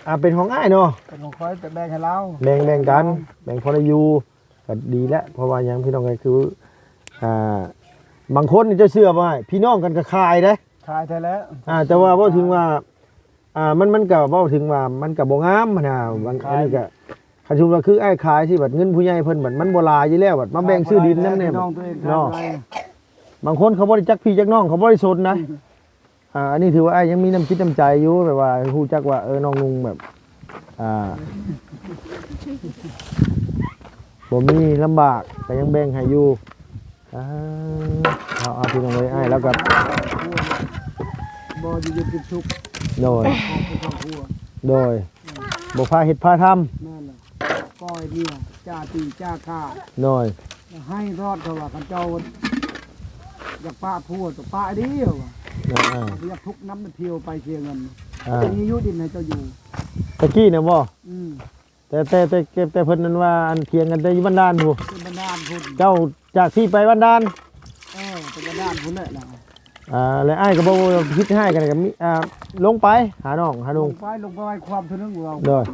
ອ່າ ເປັນຂອງອ້າຍເນາະ ເປັນຂອງຂ້ອຍ ແຕ່ແບ່ງໃຫ້ລາວ ແບ່ງ ແບ່ງກັນ ແບ່ງພໍໄດ້ຢູ່ ກໍດີແຫຼະ ເພາະວ່າຫຍັງ ພີ່ນ້ອງ ກໍຄື ອ່າ ບາງຄົນນີ້ເຈົ້າເຊື່ອບໍ່ ພີ່ນ້ອງກັນກໍຂາຍເດ້ ຂາຍແທ້ແລ້ວ ອ່າ ແຕ່ວ່າເວົ້າເຖິງວ່າ ອ່າ ມັນ ມັນກໍເວົ້າເຖິງວ່າມັນກໍບໍ່ງາມຫັ້ນນະ ບາງ ອັນນີ້ກໍ ຄັນສົມມຸດວ່າຄືອ້າຍຂາຍຊິ ບັດເງິນຜູ້ໃຫຍ່ເພິ່ນ ບັດມັນບໍ່ຫຼາຍຢູ່ແລ້ວ ບັດມາແບ່ງຊື້ດິນນຳແດ່ ເນາະ ບາງຄົນເຂົາບໍ່ໄດ້ຈັກພີ່ຈັກນ້ອງ ເຂົາບໍ່ໄດ້ສົນນະ ອ່າ ອັນນີ້ຖືວ່າອ້າຍຍັງມີນ້ຳຈິດນ້ຳໃຈຢູ່ ແບບວ່າຮູ້ຈັກວ່າ ເອີ ນ້ອງນຸ່ງແບບ ອ່າ ບໍ່ມີລຳບາກ ກໍຍັງແບ່ງໃຫ້ຢູ່ ອ່າ ເອົາ ເອົາ ພີ່ນ້ອງເອີຍ ອ້າຍລາວກໍ ບໍ່ຢູ່ເຢັນເປັນສຸກ ໂດຍ ຄອບຄົວ ໂດຍ ບໍ່ພາເຮັດພາທຳ ແມ່ນແຫຼະ ປ່ອຍເມຍ ຈ້າຕີຈ້າຂ້າ ໂດຍ ໃຫ້ລອດ ເຂົາວ່າ ຄັນເຈົ້າຢາກປະຜົວ ກໍປະດີ ເຂົາວ່າ ອ່າ ບໍ່ຢາກທຸກນຳ ທ່ຽວໄປເສຍເງິນ ອ່າ ມີຢູ່ດິນໃຫ້ເຈົ້າຢູ່ ຕະກີ້ນະບໍ່? ອືມ ແຕ່ ແຕ່ ແຕ່ ແຕ່ເພິ່ນນັ້ນວ່າ ອັນ ຖຽງກັນແຕ່ຢູ່ບ້ານດ່ານພຸ້ນ ບ້ານດ່ານພຸ້ນ ເຈົ້າຈາກທີ່ໄປບ້ານດ່ານ ເອີ ໄປບ້ານດ່ານພຸ້ນແຫຼະ ອ່າ ແລະອ້າຍກໍບໍ່ ບໍ່ຄິດຮ້າຍກັນ ກໍມີ ອ່າ ລົງໄປຫານ້ອງ ຫາລຸງ ລົງໄປ ລົງໄປໄຫວ້ຄວາມເທື່ອໜຶ່ງ ໂດຍ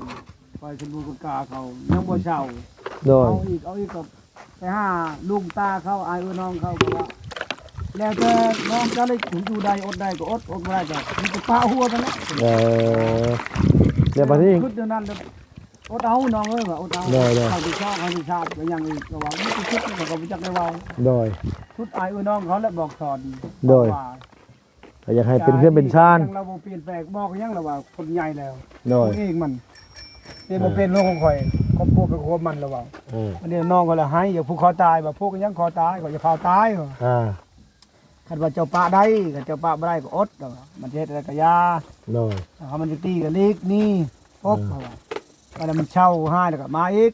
ໄປສຳຫຼວດກາເຂົາ ຍັງບໍ່ເຊົາ ໂດຍ ເອົາອີກ ເອົາອີກ ກໍໄປຫາລຸງຕາເຂົາ ອ້າຍເອື້ອຍນ້ອງເຂົາ ກໍວ່າ ແລ້ວແຕ່ນ້ອງເຈົ້າເລີຍ ຢູ່ໄດ້ອົດໄດ້ກໍອົດ ອົດບໍ່ໄດ້ກໍມີແຕ່ປະຫົວໄປແລ້ວ ເອີ ແລ້ວບັດນີ້ ຄິດແນວນັ້ນ ອົດເອົານ້ອງເອີຍ ວ່າອົດເອົາ ໂດຍ ໂດຍ ເຂົາຊິຊອກ ເຂົາຊິຊາດ ກໍຍັງອີກ ກໍວ່າມີແຕ່ຄິດ ເຂົາກໍບໍ່ຈັກໄດ້ເວົ້າ ໂດຍ ສຸດອ້າຍເອື້ອຍນ້ອງເຂົາແຫຼະບອກສອນ ໂດຍ ເຂົາວ່າ ກໍຢາກໃຫ້ເປັນເຮືອນເປັນຊານ ຍັງລາວບໍ່ປ່ຽນແປງ ບອກຫຍັງລາວວ່າຄົນໃຫຍ່ແລ້ວ ໂດຍ ເອົາເອງມັນ ເອີ ບໍ່ເປັນເລື່ອງຂອງຂ້ອຍ ຄອບຄົວເປັນຄວາມມັນລາວເວົ້າ ເອີ ອັນນີ້ນ້ອງກໍລະໃຫ້ ຢ່າຜູກຄໍຕາຍ ວ່າຜູກຫຍັງຄໍຕາຍ ຂ້ອຍຈະເຜົາຕາຍ ອ່າ ຄັນວ່າເຈົ້າປະໄດ້ ຄັນເຈົ້າປະບໍ່ໄດ້ກໍອົດ ມັນຊິເຮັດແນວໃດກໍຢ່າ ໂດຍ ຖ້າມັນຊິຕີກໍຫຼີກໜີ ອົບ ເອີ ເຂົາວ່າ ບັດນັ້ນມັນເຊົາຮ້າຍແລ້ວກໍມາອີກ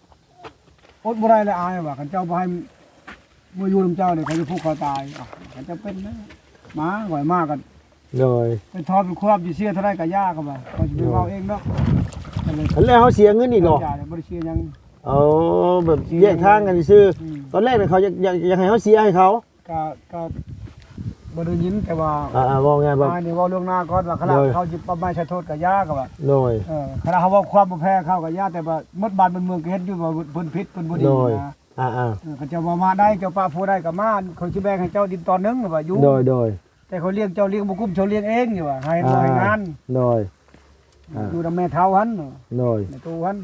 ອົດບໍ່ໄດ້ແລ້ວ ອ້າຍວ່າ ຄັນເຈົ້າບໍ່ໃຫ້ມາຢູ່ນຳເຈົ້ານີ້ ຂ້ອຍຊິຜູກຄໍຕາຍ ເອົ້າ ຄັນຈຳເປັນນະ ມາ ຂ້ອຍມາກໍ ໂດຍ ໄປຖອນຄວາມຊິເສຍເທົ່າໃດກໍຢ່າ ເຂົາວ່າ ຂ້ອຍຊິໄປເວົ້າເອງດອກ ໂດຍ ອັນແລ້ວເຮົາເສຍເງິນອີກເນາະ ບໍ່ໄດ້ເສຍຫຍັງ ເອົາ ແບບແຍກທາງກັນຊື່ໆ ອືມ ຕອນແລກນະ ເຂົາຢາກ ຢາກ ຢາກໃຫ້ເຮົາເສຍໃຫ້ເຂົາ ກະ ກະບໍ່ໄດ້ຍິນ ແຕ່ວ່າ ອ່າໆ ເວົ້າງ່າຍແບບ ອ່າ ນີ້ເວົ້າລ່ວງໜ້າກ່ອນວ່າ ຄັນ ໂດຍ ເຂົາຊິປັບໃໝໃສ່ໂທດກະຢ່າ ກະວ່າ ໂດຍ ເອີ ຄັນເຮົາເວົ້າຄວາມບໍ່ແພ້ເຂົາກະຢ່າ ແຕ່ວ່າໝົດບ້ານໝົດເມືອງກະເຫັນຢູ່ວ່າເພິ່ນຜິດ ເພິ່ນບໍ່ດີ ໂດຍ ນະ ອ່າໆ ເອີ ຄັນເຈົ້າວ່າມາໄດ້ ເຈົ້າປະຜົວໄດ້ກະມາ ຂ້ອຍຊິແບ່ງໃຫ້ເຈົ້າດິນຕອນໜຶ່ງວ່າຢູ່ ໂດຍໆ ແຕ່ຂ້ອຍລ້ຽງເຈົ້າລ້ຽງບໍ່ກຸ້ມ ເຈົ້າລ້ຽງເອງຢູ່ວ່າ ໃຫ້ ອ່າ ໃຫ້ງານ ໂດຍ ອ່າ ຢູ່ນຳແມ່ເຖົ້າຫັ້ນ ໂດຍ ແມ່ຕູ້ຫັ້ນ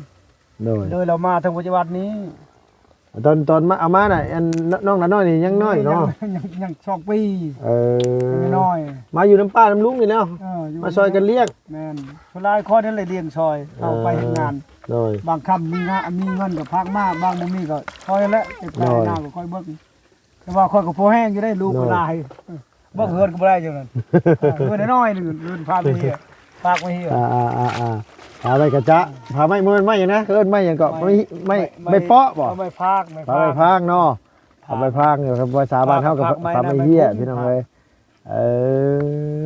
ໂດຍ ໂດຍ ລາວມາເຖິງປັດຈຸບັນນີ້ ຕອນ ຕອນມາ ເອົາມານະ ອັນ ນ້ອງຫຼ້ານ້ອຍນີ້ຍັງນ້ອຍເນາະ ຍັງ ຍັງສອງປີ ເອີ ຍັງນ້ອຍ ມາຢູ່ນຳປ້ານຳລຸງນີ້ແຫຼ້ວ ເອີ ມາຊ່ອຍກັນລ້ຽງ ແມ່ນ ສ່ວນຫຼາຍຂ້ອຍນັ້ນແຫຼະລ້ຽງຊ່ອຍ ເອີ ເອົາໄປເຮັດງານ ໂດຍ ບາງຄ່ຳມີງານ ມີເງິນກໍພາກມາ ບາງບໍ່ມີກໍຂ້ອຍແຫຼະ ເກັບໄປ ໂດຍ ນາກໍຂ້ອຍເບິ່ງ ແຕ່ວ່າຂ້ອຍກໍພໍແຮງຢູ່ເດ້ ລູກກໍ ໂດຍ ຫຼາຍ ເອີ ເບິ່ງເຮືອນກໍບໍ່ໄດ້ຈັ່ງນັ້ນ ເອີ ເຮືອນນ້ອຍໆ ໜຶ່ງເຮືອນພາເມຍ ພາກໄມ້ເຫືອ ອ່າໆໆໆ ພາໄມ້ກະຈະ ພາໄມ້ ບໍ່ແມ່ນໄມ້ຫຍັງນະ ເອີ້ນໄມ້ຫຍັງເກາະ ໄມ້ ໄມ້ ໄມ້ ໄມ້ເປາະບໍ່ ເອົາໄມ້ພາກ ໄມ້ ເອົາໄມ້ພາກເນາະ ພາກ ເອົາໄມ້ພາກ ພາກ ພາສາບ້ານເຮົາກໍພາກໄມ້ເຫືອ ພີ່ນ້ອງເອີຍ ເອີ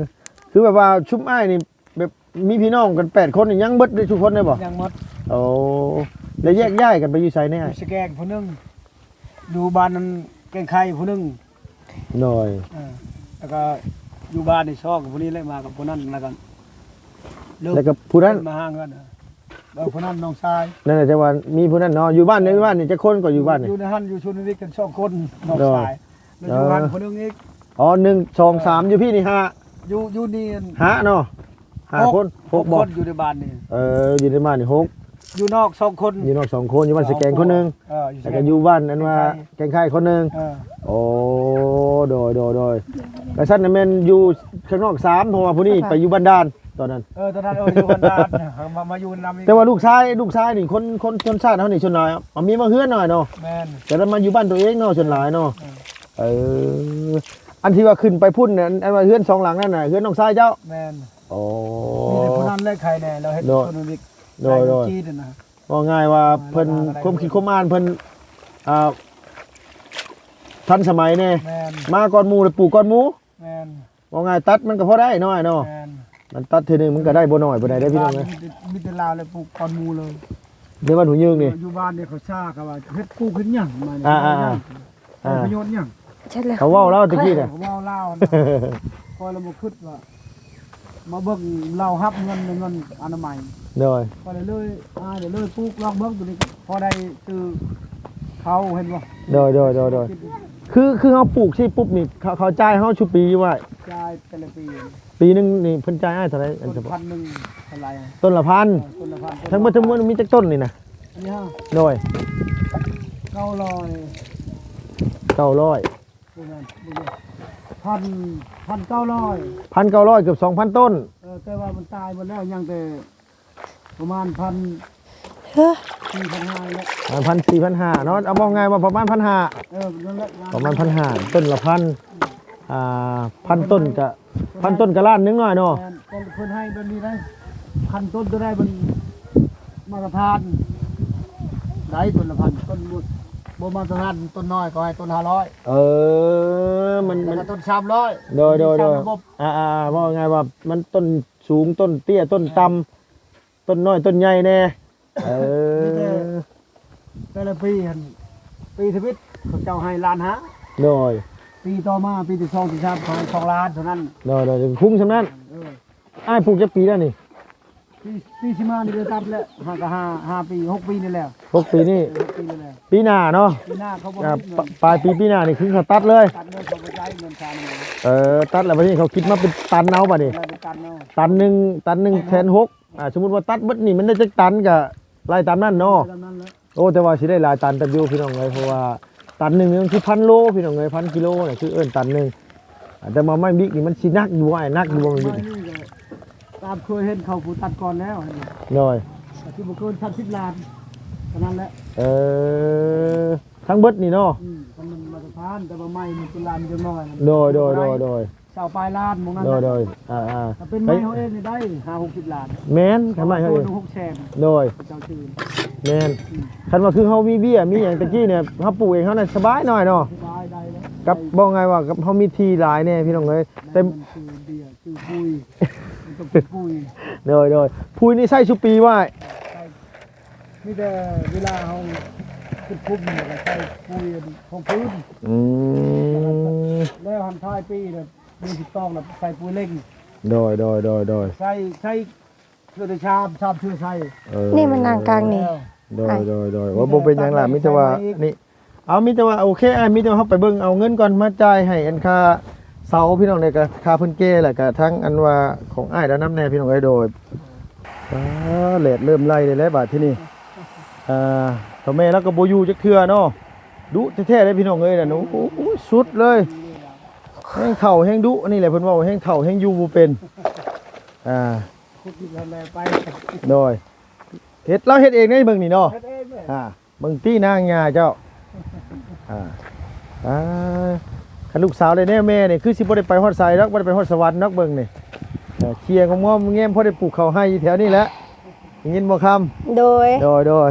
ຄືແບບວ່າຊຸມອ້າຍນີ້ ແບບມີພີ່ນ້ອງກັນແປດຄົນນີ້ ຍັງເບິດໄດ້ທຸກຄົນເລີຍບໍ່ ຍັງໝົດ ໂອ້ ແລ້ວແຍກຍ້າຍກັນໄປຢູ່ໃສແດ່ ຢູ່ສະແກງຜູ້ໜຶ່ງ ຢູ່ບ້ານນັ້ນແກງໄຂ່ຜູ້ໜຶ່ງ ໂດຍ ເອີ ແລ້ວກໍຢູ່ບ້ານນີ້ຊອກຜູ້ນີ້ແຫຼະ ມາກັບຜູ້ນັ້ນ ແລ້ວກໍເລີກ ແລ້ວກໍຜູ້ນັ້ນ ມາຫາເງິນ ເອີ ຜູ້ນັ້ນນ້ອງຊາຍ ນັ້ນແຫຼະ ແຕ່ວ່າມີຜູ້ນັ້ນເນາະ ຢູ່ບ້ານ ເອີ ຢູ່ບ້ານນີ້ຈັກຄົນກໍຢູ່ບ້ານນີ້ ຢູ່ໃນຫັ້ນ ຢູ່ຊົນນະວິດກັນສອງຄົນ ນ້ອງຊາຍ ໂດຍ ແລ້ວຢູ່ຫັ້ນ ເອີ ຜູ້ໜຶ່ງອີກ ອໍ ໜຶ່ງ ສອງ ເອີ ສາມ ຢູ່ພີ້ນີ້ຫ້າ ຢູ່ ຢູ່ນີ້ຫ້າເນາະ ຫ້າຄົນ ຫົກ ຫົກບໍ່ ຄົນຢູ່ໃນບ້ານນີ້ ເອີ ຢູ່ໃນບ້ານນີ້ຫົກ ຢູ່ນອກສອງຄົນ ຢູ່ນອກສອງຄົນ ຢູ່ບ້ານສະແກງຄົນໜຶ່ງ ເອີ ຢູ່ ແລ້ວກໍຢູ່ບ້ານອັນວ່າແກງໄຂ່ຄົນໜຶ່ງ ເອີ ໂອ້ ໂດຍໆໆ ແລ້ວຊັ້ນນະແມ່ນຢູ່ຂ້າງນອກສາມ ເພາະວ່າຜູ້ນີ້ໄປຢູ່ບ້ານດ່ານຕອນນັ້ນ ເອີ ຕອນນັ້ນ ເອີ ຢູ່ບ້ານດ່ານ ມາ ມາຢູ່ນຳ ແຕ່ວ່າລູກຊາຍ ລູກຊາຍນີ້ຄົນ ຄົນຊົນຊາດເຮົານີ້ສ່ວນຫຼາຍ ເອົາເມຍມາເຮືອນໜ້ອຍເນາະ ແມ່ນ ແຕ່ລະມາຢູ່ບ້ານຕົວເອງເນາະ ສ່ວນຫຼາຍເນາະ ເອີ ເອີ ອັນທີ່ວ່າຂຶ້ນໄປພຸ້ນນະ ອັນ ອັນວ່າເຮືອນສອງຫຼັງນັ້ນນະ ເຮືອນນ້ອງຊາຍເຈົ້າ ແມ່ນ ໂອ້ ມີແຕ່ຜູ້ນັ້ນແຫຼະໃຄແດ່ ລາວເຮັດ ໂດຍ ຄົນເຮັດ ໂດຍ ໂດຍ ຈີນນະ ເວົ້າງ່າຍວ່າເພິ່ນ ອ່າ ຄວາມຄິດຄວາມອ່ານເພິ່ນ ອ່າ ທັນສະໄໝແດ່ ແມ່ນ ມາກ່ອນໝູ່ ແລ້ວປູກກ່ອນໝູ່ ແມ່ນ ເວົ້າງ່າຍຕັດມັນກໍພໍໄດ້ເນາະ ອ້າຍເນາະ ແມ່ນ ມັນຕັດເທື່ອໜຶ່ງມັນກໍໄດ້ບໍ່ໜ້ອຍປານໃດເດ້ ພີ່ນ້ອງເອີຍ ມີແຕ່ ມີແຕ່ລາວແຫຼະປູກກ່ອນໝູ່ເລີຍ ໃນບ້ານຫົວຍືງນີ້ ຢູ່ ຢູ່ບ້ານນີ້ເຂົາຊ້າ ເຂົາວ່າເຮັດປູກເຮັດຫຍັງມານີ້ ອ່າໆໆ ເຮັດປະໂຫຍດຫຍັງ ເຂົາເວົ້າລາວຕະກີ້ນະ ເຂົາເວົ້າລາວນະ ຂ້ອຍລະບໍ່ຄິດວ່າ ມາເບິ່ງລາວຮັບເງິນ ເງິນອະນາໄມ ໂດຍ ຂ້ອຍລະເລີຍ ອ້າຍລະເລີຍປູກລອງເບິ່ງ ໂຕນີ້ພໍໄດ້ຊື້ເຂົ້າ ເຫັນບໍ່ ໂດຍໆໆ ຄື ຄືເຮົາປູກຊີ້ປຸບນີ້ ເຂົາ ເຂົາຈ່າຍເຮົາຊຸປີຢູ່ ອ້າຍ ຈ່າຍແຕ່ລະປີ ປີໜຶ່ງນີ້ເພິ່ນຈ່າຍອ້າຍເທົ່າໃດ ອັນ ຕົ້ນລະພັນ ເອີ ຕົ້ນລະພັນ ທັງໝົດທັງມວນມີຈັກຕົ້ນນີ້ນະ ອັນນີ້ຮະ ໂດຍ ເກົ້າຮ້ອຍ ເກົ້າຮ້ອຍ ບໍ່ແມ່ນ ບໍ່ແມ່ນ ພັນ ພັນເກົ້າຮ້ອຍ ພັນເກົ້າຮ້ອຍ ເກືອບສອງພັນຕົ້ນ ເອີ ແຕ່ວ່າມັນຕາຍໝົດແລ້ວ ຍັງແຕ່ປະມານພັນ ເອີ ສີ່ພັນຫ້າແຫຼະ ອ່າ ພັນສີ່ພັນຫ້າເນາະ ເອົາເວົ້າງ່າຍວ່າປະມານພັນຫ້າ ເອີ ນັ້ນແຫຼະ ປະມານພັນຫ້າ ຕົ້ນລະພັນ ອ່າ ພັນຕົ້ນກະ ພັນຕົ້ນກະລ້ານໜຶ່ງໜ້ອຍເນາະ ແມ່ນ ເພິ່ນໃຫ້ແບບນີ້ໄດ໋ ພັນຕົ້ນຕົວໃດມັນມາດຕະຖານໄດ້ ຕົ້ນລະພັນ ຕົ້ນບໍ່ ບໍ່ມາດຕະຖານ ຕົ້ນນ້ອຍເຂົາໃຫ້ຕົ້ນຫ້າຮ້ອຍ ເອີ ມັນ ມັນ ແລ້ວກໍຕົ້ນສາມຮ້ອຍ ໂດຍໆໆ ຕາມລະບົບ ອ່າໆ ເວົ້າງ່າຍວ່າມັນຕົ້ນສູງ ຕົ້ນເຕ້ຍ ຕົ້ນຕ່ຳ ຕົ້ນນ້ອຍ ຕົ້ນໃຫຍ່ແດ່ ເອີ ມີແຕ່ ແຕ່ລະປີຫັ້ນ ປີທຳອິດເຂົາເຈົ້າໃຫ້ລ້ານຫ້າ ໂດຍ ປີຕໍ່ມາ ປີທີສອງທີສາມ ເຂົາໃຫ້ສອງລ້ານເທົ່ານັ້ນ ໂດຍໆ ຄຸ້ມສ່ຳນັ້ນ ເອີ ອ້າຍປູກຈັກປີແລ້ວນີ້ ປີ ປີຊິມານີ້ໄດ້ຕັດແລ້ວ ຫາກະຫ້າ ຫ້າປີ ຫົກປີນີ້ແຫຼະ ຫົກປີນີ້ ເອີ ຫົກປີນີ້ແຫຼະ ປີໜ້າເນາະ ປີໜ້າເຂົາບໍ່ ອ່າ ໃຫ້ເງິນ ປາຍປີປີໜ້ານີ້ຄືເຂົາຕັດເລີຍ ຕັດເລີຍ ເຂົາບໍ່ຈ່າຍເງິນຄ່ານີ້ ເອີ ຕັດແລ້ວບັດນີ້ເຂົາຄິດມາເປັນຕັນເອົາບັດນີ້ ເປັນຕັນເອົາ ຕັນໜຶ່ງ ຕັນໜຶ່ງແສນຫົກ ອ່າ ສົມມຸດວ່າຕັດເບິດນີ້ມັນໄດ້ຈັກຕັນກະໄລ່ຕາມນັ້ນເນາະ ໄດ້ຕາມນັ້ນແຫຼະ ໂອ້ ແຕ່ວ່າຊິໄດ້ຫຼາຍຕັນເຕີບຢູ່ພີ່ນ້ອງເອີຍ ເພາະວ່າຕັນໜຶ່ງນີ້ມັນຄືພັນໂລພີ່ນ້ອງເອີຍ ພັນກິໂລນະ ຄືເອີ້ນຕັນໜຶ່ງ ອ່າ ແຕ່ວ່າໄມ້ບິກນີ້ມັນຊິໜັກຢູ່ ອ້າຍ ໜັກຢູ່ບໍ່ໄມ້ບິກນີ້ ໄມ້ນີ້ກະຕາມເຄີຍເຫັນເຂົາຜູ້ຕັດກ່ອນແລ້ວ ໂດຍ ກະຊິບໍ່ເກີນສາມສິບລ້ານເທົ່ານັ້ນແຫຼະ ເອີ ທັງເບິດນີ້ເນາະ ອືມ ຄັນມັນມາດຕະຖານ ແຕ່ວ່າໄມ້ມັນເປັນລ້ານຈັກໜ້ອຍ ໂດຍໆໆ ຊາວປາຍລ້ານໝ່ອງນັ້ນ ໂດຍໆ ອ່າໆ ຖ້າເປັນໄມ້ເຮົາເອງນີ້ໄດ້ຫ້າຫົກສິບລ້ານ ແມ່ນ ຄັນໄມ້ເຮົາເອງ ໂຕໜຶ່ງຫົກແສນ ໂດຍ ເຂົາເຈົ້າຊື້ ແມ່ນ ອືມ ຄັນວ່າຄືເຮົາມີເບ້ຍມີຫຍັງຕະກີ້ນີ້ ເຮົາປູກເອງເຮົານະສະບາຍໜ້ອຍເນາະ ສະບາຍໄດ້ເລີຍ ກັບ ເວົ້າງ່າຍວ່າກັບເຮົາມີທີ່ຫຼາຍແດ່ພີ່ນ້ອງເອີຍ ແຕ່ມັນຊື້ເບ້ຍຊື້ປຸຍ ມັນຕ້ອງຊື້ປຸຍ ໂດຍໆ ປຸຍນີ້ໃຊ້ຊຸປີບໍ່ ໃຊ້ ມີແຕ່ເວລາເຮົາຂຸດຂຸມ ແລ້ວກໍໃສ່ປຸຍຂອງພື້ນ ອືມ ແລ້ວຫັ້ນທ້າຍປີແລ້ວ ມີສິບຕອງແລ້ວໃສ່ປຸຍເລັ່ງ ໂດຍໆໆໆ ໃສ່ ໃສ່ເທື່ອໃດຊາມ ຊາມເທື່ອໃສ່ ເອີ ນີ້ມັນນັ່ງກາງນີ້ ໂດຍໆໆ ໂອ້ ບໍ່ເປັນຫຍັງລະ ມີແຕ່ວ່ານີ້ ເອົາ ມີແຕ່ວ່າ ໂອເຄ ອ້າຍ ມີແຕ່ວ່າເຮົາໄປເບິ່ງເອົາເງິນກ່ອນ ມາຈ່າຍໃຫ້ອັນຄ່າເສົາພີ່ນ້ອງ ແລ້ວກໍຄ່າເພິ່ນແກ່ ແລ້ວກໍທັງອັນວ່າຂອງອ້າຍລາວນຳແດ່ພີ່ນ້ອງເອີຍ ໂດຍ ອ່າ ແດດເລີ່ມໄລ່ແລ້ວບາດທີນີ້ ອ່າ ເຖົ້າແມ່ລາວກໍບໍ່ຢູ່ຈັກເທື່ອເນາະ ດຸແທ້ໆເດ້ພີ່ນ້ອງເອີຍ ນັ້ນ ໂອ້ຍ ສຸດເລີຍ ແຮງເຖົ້າແຮງດຸ ອັນນີ້ແຫຼະເພິ່ນເວົ້າ ແຮງເຖົ້າແຮງຢູ່ບໍ່ເປັນ ອ່າ ຂຸດຢູ່ແລ້ວໄປ ໂດຍ ເຮັດ ລາວເຮັດເອງເດ້ເບິ່ງນີ້ເນາະ ເຮັດເອງເດ້ ອ່າ ເບິ່ງຕິນາງຍ່າເຈົ້າ ອ່າ ອ່າ ຄັນລູກສາວໄດ້ແນວແມ່ນີ້ ຄືຊິບໍ່ໄດ້ໄປຮອດໃສດອກ ບໍ່ໄດ້ໄປຮອດສະຫວັນດອກ ເບິ່ງນີ້ ເ ເຄຍງອມໆແງມ ພໍໄດ້ປູກເຂົ້າໄຮ່ຢູ່ແຖວນີ້ແຫຼະ ໄດ້ຍິນບໍ່ຄຳ? ໂດຍ ໂດຍ ໂດຍ.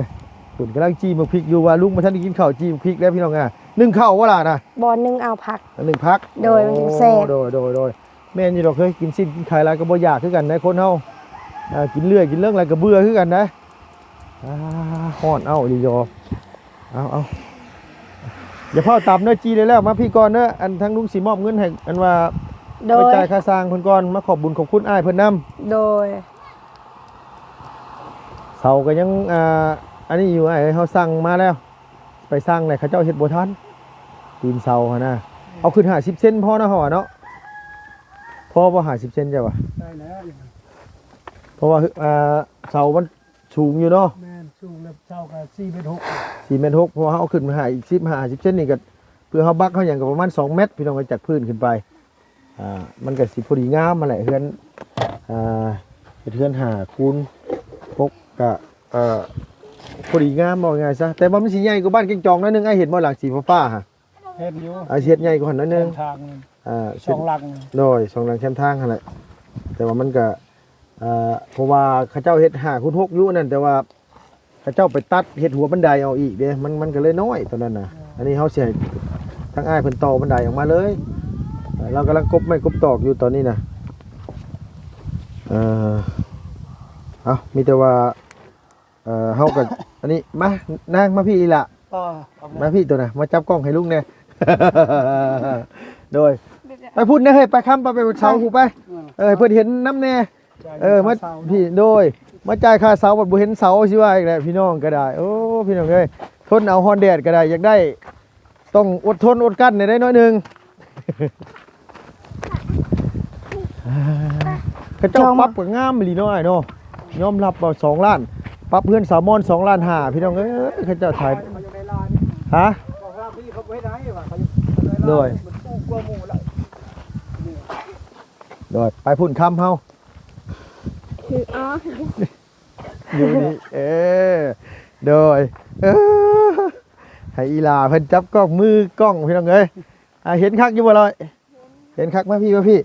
ເພິ່ນກຳລັງຈີ່ໝາກພິກຢູ່ ວ່າລຸງບໍ່ທັນໄດ້ກິນເຂົ້າ ຈີ່ໝາກພິກແລ້ວພີ່ນ້ອງ. ອ່າ ໜຶ້ງເຂົ້າບໍ່ລະນະ? ບໍ່ ໜຶ້ງເອົາຜັກ ໜຶ້ງຜັກ. ໂດຍ ມັນຈຶ່ງແຊບ. ໂດຍ ໂດຍ ໂດຍ. ແມ່ນຢູ່ດອກເຮີ້ຍ ກິນຊີ້ນກິນໄຂ່ຫຼາຍກໍບໍ່ຢາກຄືກັນໃດ໋ ຄົນເຮົາ. ອ່າ ກິນເລື້ອຍກິນເລີງຫຼາຍກໍເບື່ອຄືກັນໃດ໋. ອ່າ ຮ້ອນເອົ້າອີ່ຫຼີດອກ. ເອົາ ເອົາ ຢ່າຟ້າວຕຳເດີ ຈີ່ໄດ້ແລ້ວ. ມາພີ້ກ່ອນເດີ ອັນທາງລຸງຊິມອບເງິນໃຫ້ ອັນວ່າ ໂດຍ ໄປຈ່າຍຄ່າຊ່າງເພິ່ນກ່ອນ. ມາຂອບບຸນຂອບຄຸນອ້າຍເພິ່ນນຳ. ໂດຍ. ເສົາກໍຍັງ ອ່າ ອັນນີ້ຢູ່ ອ້າຍເອີຍ ເຮົາສັ່ງມາແລ້ວ ໄປສັ່ງແລ້ວ ເຂົາເຈົ້າເຮັດບໍ່ທັນ ຕີນເສົາຫັ້ນນະ. ເອົາຂຶ້ນຫ້າສິບເຊັນພໍເນາະ ເຮົາວ່າເນາະ. ພໍບໍ່ຫ້າສິບເຊັນ ເຈົ້າວ່າ? ໄດ້ແລ້ວ. ເພາະວ່າ ອ່າ ເສົາມັນສູງຢູ່ເນາະ. ແມ່ນ ສູງແລ້ວ ເສົາກໍສີ່ແມັດຫົກ ສີ່ແມັດຫົກ. ເພາະວ່າເຮົາເອົາຂຶ້ນມາຫ້າ ອີກສິບຫ້າ ຫ້າສິບເຊັນນີ້ກໍ ເພື່ອເຮົາບັກເຮົາຫຍັງກໍປະມານສອງແມັດ ພີ່ນ້ອງເອີຍ ຈາກພື້ນຂຶ້ນໄປ. ອ່າ ມັນກໍຊິພໍດີງາມຫັ້ນແຫຼະ ເຮືອນ ອ່າ ເຮັດເຮືອນຫ້າຄູນຫົກ ກະ ເອີ ພໍດີງາມ ເວົ້າງ່າຍຊະ. ແຕ່ວ່າມັນຊິໃຫຍ່ກວ່າບ້ານແກ້ງຈອງໜ້ອຍໜຶ່ງ. ອ້າຍເຫັນບໍ່ ຫຼັງສີຟ້າໆຫັ້ນ? ເຫັນຢູ່. ອ່າ ຊິເຮັດໃຫຍ່ກວ່າຫັ້ນໜ້ອຍໜຶ່ງ ທາງ ອ່າ ສອງຫຼັງ. ໂດຍ ສອງຫຼັງແຄມທາງຫັ້ນແຫຼະ. ແຕ່ວ່າມັນກະ ອ່າ ເພາະວ່າເຂົາເຈົ້າເຮັດຫ້າຄູນຫົກຢູ່ນັ້ນ ແຕ່ວ່າເຂົາເຈົ້າໄປຕັດເຮັດຫົວບັນໄດອອກອີກເດ້ ມັນ ມັນກໍເລີຍນ້ອຍຕອນນັ້ນນະ. ອັນນີ້ເຮົາຊິໃຫ້ທາງອ້າຍເພິ່ນຕໍ່ບັນໄດອອກມາເລີຍ. ເອີ ລາວກຳລັງກົບໄມ້ກົບຕອກຢູ່ຕອນນີ້ນະ. ເອີ ເອົ້າ ມີແຕ່ວ່າ ເອີ ເຮົາກໍ ອັນນີ້ ມາ ນາງມາພີ້ອີ່ຫຼ້າ ມາພີ້ໂຕນະ ມາຈັບກ້ອງໃຫ້ລຸງແດ່. ໂດຍ ໄປພຸ້ນເດີເຮີ້ຍ ໄປຄຳ ໄປ ໄປເສົາພຸ້ນໄປ. ເອີ ໃຫ້ເພິ່ນເຫັນນຳແດ່. ເອີ ມາ ພີ່ ໂດຍ ມາຈ່າຍຄ່າເສົາບັດບໍ່ເຫັນເສົາ ຊິວ່າອີກແຫຼະ ພີ່ນ້ອງກໍໄດ້. ໂອ້ ພີ່ນ້ອງເອີຍ ທົນເອົາຮ້ອນແດດກໍໄດ້ ຢາກໄດ້ ຕ້ອງອົດທົນອົດກັ້ນແດ່ໄດ໋ໜ້ອຍໜຶ່ງ. ເຂົາເຈົ້າປັບກໍງາມອີ່ຫຼີເນາະ ອ້າຍເນາະ. ຍອມຮັບວ່າສອງລ້ານ ປັບເຮືອນສາວມອນສອງລ້ານຫ້າ ພີ່ນ້ອງເອີຍ. ເຂົາເຈົ້າຖ່າຍ ຮະ? ໂດຍ ໂດຍ ໄປພຸ້ນຄຳເຮົາ ຄື ອໍ ຢູ່ນີ້ ເອີ ໂດຍ ເອີ ໃຫ້ອີ່ຫຼ້າເພິ່ນຈັບກ້ອງ ມືກ້ອງ ພີ່ນ້ອງເອີຍ. ອ່າ ເຫັນຄັກຢູ່ບໍ່ລອຍ? ເຫັນຄັກ ມາພີ້ ມາພີ້.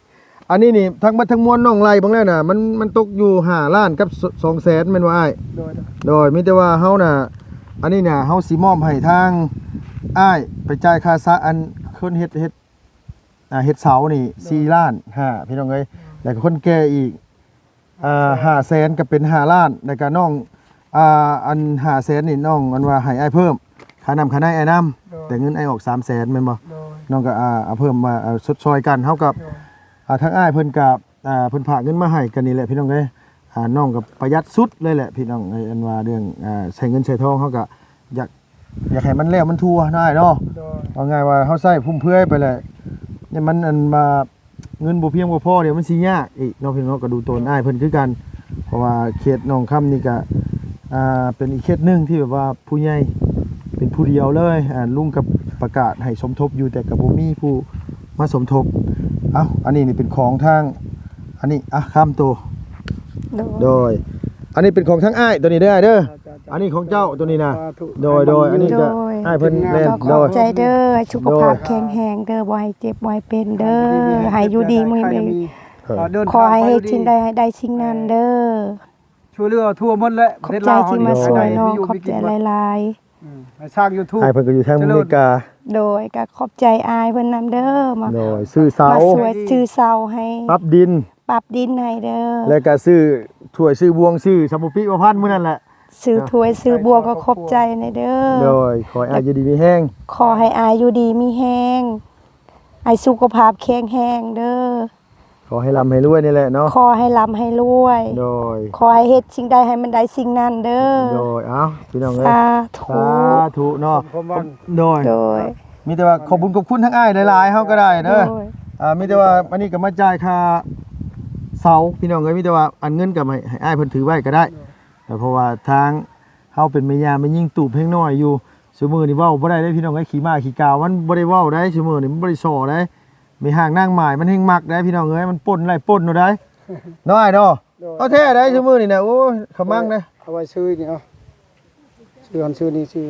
ອັນນີ້ນີ້ ທັງໝົດທັງມວນນ້ອງໄລ່ເບິ່ງແລ້ວນະ ມັນ ມັນຕົກຢູ່ຫ້າລ້ານກັບສອງແສນ ແມ່ນບໍ່ອ້າຍ? ໂດຍ ໂດຍ ມີແຕ່ວ່າເຮົານະ ອັນນີ້ນະ ເຮົາຊິມອບໃຫ້ທາງອ້າຍໄປຈ່າຍຄ່າສະ ອັນຄົນເຮັດ ເຮັດ ອ່າ ເຮັດເສົານີ້ ໂດຍ ສີ່ລ້ານຫ້າ ພີ່ນ້ອງເອີຍ. ແລ້ວກໍຄົນແກ່ອີກ ອ່າ ຫ້າແສນ ກໍເປັນຫ້າລ້ານ ແລ້ວກໍນ້ອງ ອ່າ ອັນຫ້າແສນນີ້ນ້ອງ ອັນວ່າໃຫ້ອ້າຍເພີ່ມຄ່ານ້ຳຄ່າໃນອ້າຍນຳ. ໂດຍ ແຕ່ເງິນອ້າຍອອກສາມແສນ ແມ່ນບໍ່? ໂດຍ ນ້ອງກໍ ອ່າ ເອົາເພີ່ມມາ ອ່າ ຊົດຊ່ອຍກັນ. ເຮົາກໍ ໂດຍ ອ່າ ທາງອ້າຍເພິ່ນກໍ ອ່າ ເພິ່ນຝາກເງິນມາໃຫ້ກັນນີ້ແຫຼະ ພີ່ນ້ອງເອີຍ. ອ່າ ນ້ອງກໍປະຢັດສຸດເລີຍແຫຼະ ພີ່ນ້ອງເອີຍ. ອັນວ່າເລື່ອງ ອ່າ ໃຊ້ເງິນໃຊ້ທອງ ເຮົາກໍຢາກ ຢາກໃຫ້ມັນແລ້ວມັນທົ່ວເນາະອ້າຍເນາະ. ໂດຍ ເວົ້າງ່າຍວ່າເຮົາໃຊ້ຟຸມເຟືອຍໄປແຫຼະ ນີ້ມັນ ອັນວ່າ ເງິນບໍ່ພຽງບໍ່ພໍ ດຽວມັນຊິຍາກອີກເນາະ ພີ່ນ້ອງເນາະ. ກໍດູຕົນອ້າຍເພິ່ນຄືກັນ ເພາະວ່າເຂດໜອງຄຳນີ້ກະ ອ່າ ເປັນອີກເຂດໜຶ່ງທີ່ແບບວ່າຜູ້ໃຫຍ່ເປັນຜູ້ດຽວເລີຍ. ອ່າ ລຸງກໍປະກາດໃຫ້ສົມທົບຢູ່ ແຕ່ກໍບໍ່ມີຜູ້ມາສົມທົບ. ເອົ້າ ອັນນີ້ນີ້ເປັນຂອງທາງ ອັນນີ້ ອ່ະ ຄຳໂຕ ໂດຍ ໂດຍ ອັນນີ້ເປັນຂອງທາງອ້າຍໂຕນີ້ເດີອ້າຍເດີ. ອັນນີ້ຂອງເຈົ້າໂຕນີ້ນະ. ສາທຸ ໂດຍ ໂດຍ ອັນນີ້ກໍ ໂດຍ ອ້າຍເພິ່ນ ແມ່ນ ກໍຂອບໃຈເດີ ໃຫ້ສຸຂະພາບ ໂດຍ ແຂງແຮງເດີ ບໍ່ໃຫ້ເຈັບບໍ່ໃຫ້ເປັນເດີ ໃຫ້ຢູ່ດີມີແຮງ ເອີ ຂໍໃຫ້ເຮັດສິ່ງໃດໃຫ້ໄດ້ສິ່ງນັ້ນເດີ. ຊ່ວຍເຫຼືອທົ່ວໝົດແຫຼະ ຂອບໃຈທີ່ມາຊ່ວຍນ້ອງ ຂອບໃຈຫຼາຍໆ. ອືມ ໃຫ້ສ້າງຢູທູບ ອ້າຍເພິ່ນກໍຢູ່ທາງອາເມລິກາ. ໂດຍ ກໍຂອບໃຈອ້າຍເພິ່ນນຳເດີ ມາ ໂດຍ ຊື້ເສົາ ມາຊ່ວຍຊື້ເສົາໃຫ້ ປັບດິນ ປັບດິນໃຫ້ເດີ ແລ້ວກໍຊື້ຖ້ວຍຊື້ບ່ວງ ຊື້ສຳປູປິປະພັນມື້ນັ້ນແຫຼະ. ຊື້ຖ້ວຍຊື້ບ່ວງກໍຂອບໃຈນະເດີ. ໂດຍ ຂໍໃຫ້ອ້າຍຢູ່ດີມີແຮງ ຂໍໃຫ້ອ້າຍຢູ່ດີມີແຮງ ໃຫ້ສຸຂະພາບແຂງແຮງເດີ. ຂໍໃຫ້ລ່ຳໃຫ້ລວຍນີ້ແຫຼະເນາະ ຂໍໃຫ້ລ່ຳໃຫ້ລວຍ. ໂດຍ ຂໍໃຫ້ເຮັດສິ່ງໃດໃຫ້ມັນໄດ້ສິ່ງນັ້ນເດີ. ໂດຍ ເອົ້າ ພີ່ນ້ອງເອີຍ ສາທຸ ສາທຸເນາະ ສົມຄວາມຫວັງ. ໂດຍ ໂດຍ ມີແຕ່ວ່າຂອບບຸນຂອບຄຸນທາງອ້າຍຫຼາຍໆ ເຮົາກໍໄດ້ເດີ. ໂດຍ ອ່າ ມີແຕ່ວ່າອັນນີ້ກໍມາຈ່າຍຄ່າເສົາ ພີ່ນ້ອງເອີຍ. ມີແຕ່ວ່າອັນເງິນກໍໃຫ້ ໃຫ້ອ້າຍເພິ່ນຖືໄວ້ກໍໄດ້. ໂດຍ ເພາະວ່າທາງເຮົາເປັນແມ່ຍ່າແມ່ຍິງຕູບແຮງນ້ອຍຢູ່ ຊຸມື້ນີ້ເວົ້າບໍ່ໄດ້ເດ້ພີ່ນ້ອງເອີຍ. ຂີ້ມ້າຂີ້ກາວມັນບໍ່ໄດ້ເວົ້າໄດ້ຊຸມື້ນີ້ ມັນບໍ່ໄດ້ສໍ້ໄດ້. ແມ່ຮ້າງນາງໝ້າຍມັນແຮງມັກໄດ້ພີ່ນ້ອງເອີຍ ມັນປົນໄລ່ປົນເອົາໄດ້ ເນາະອ້າຍເນາະ. ໂດຍ ເອົາແທ້ໄດ້ຊຸມື້ນີ້ນະ ໂອ້ຍ ຂະມັງເດ້ ເອົາໄວ້ຊື້ນີ້ ເອົາຊື້ຫັ້ນຊື້ນີ້ ຊື້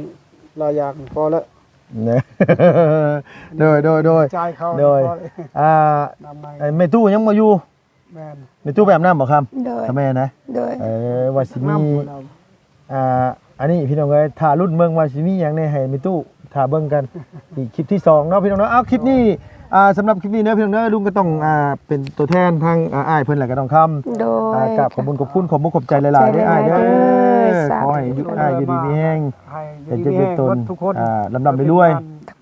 ຫຼາຍຢ່າງພໍແລ້ວ. ໂດຍ ໂດຍ ໂດຍ ຈ່າຍເຂົາ ໂດຍ ພໍແລ້ວ. ອ່າ ນຳໃໝ່ ໄອ້ແມ່ຕູ້ຍັງບໍ່ຢູ່? ແມ່ນ ແມ່ຕູ້ໄປອາບນ້ຳບໍ່ຄຳ? ໂດຍ ຖ້າແມ່ນນະ ໂດຍ ເອີ ວ່າຊິມີ ນ້ຳບໍ່ລາວ ອ່າ ອັນນີ້ພີ່ນ້ອງເອີຍ ຖ້າລຸ້ນເບິ່ງວ່າຊິມີຫຍັງແດ່ໃຫ້ແມ່ຕູ້ຖ້າເບິ່ງກັນ ອີກຄລິບທີສອງເນາະພີ່ນ້ອງເນາະ. ເອົາ ຄລິບນີ້ ອ່າ ສຳລັບຄລິບນີ້ເດີພີ່ນ້ອງເດີ ລຸງກໍຕ້ອງ ອ່າ ເປັນຕົວແທນທາງ ອ່າ ອ້າຍເພິ່ນ ແລ້ວກໍນ້ອງຄຳ ໂດຍ ອ່າ ກາບຂອບບຸນຂອບຄຸນ ຂອບມຸກຂອບໃຈຫຼາຍໆເດີ ອ້າຍເດີ ສາທຸ ຂໍໃຫ້ຢູ່ ອ້າຍຢູ່ດີມີແຮງ ໃຫ້ຢູ່ດີມີແຮງ ເຮັດວຽກເຮັດຕົນ ທຸກຄົນ ອ່າ ລ່ຳໆລວຍ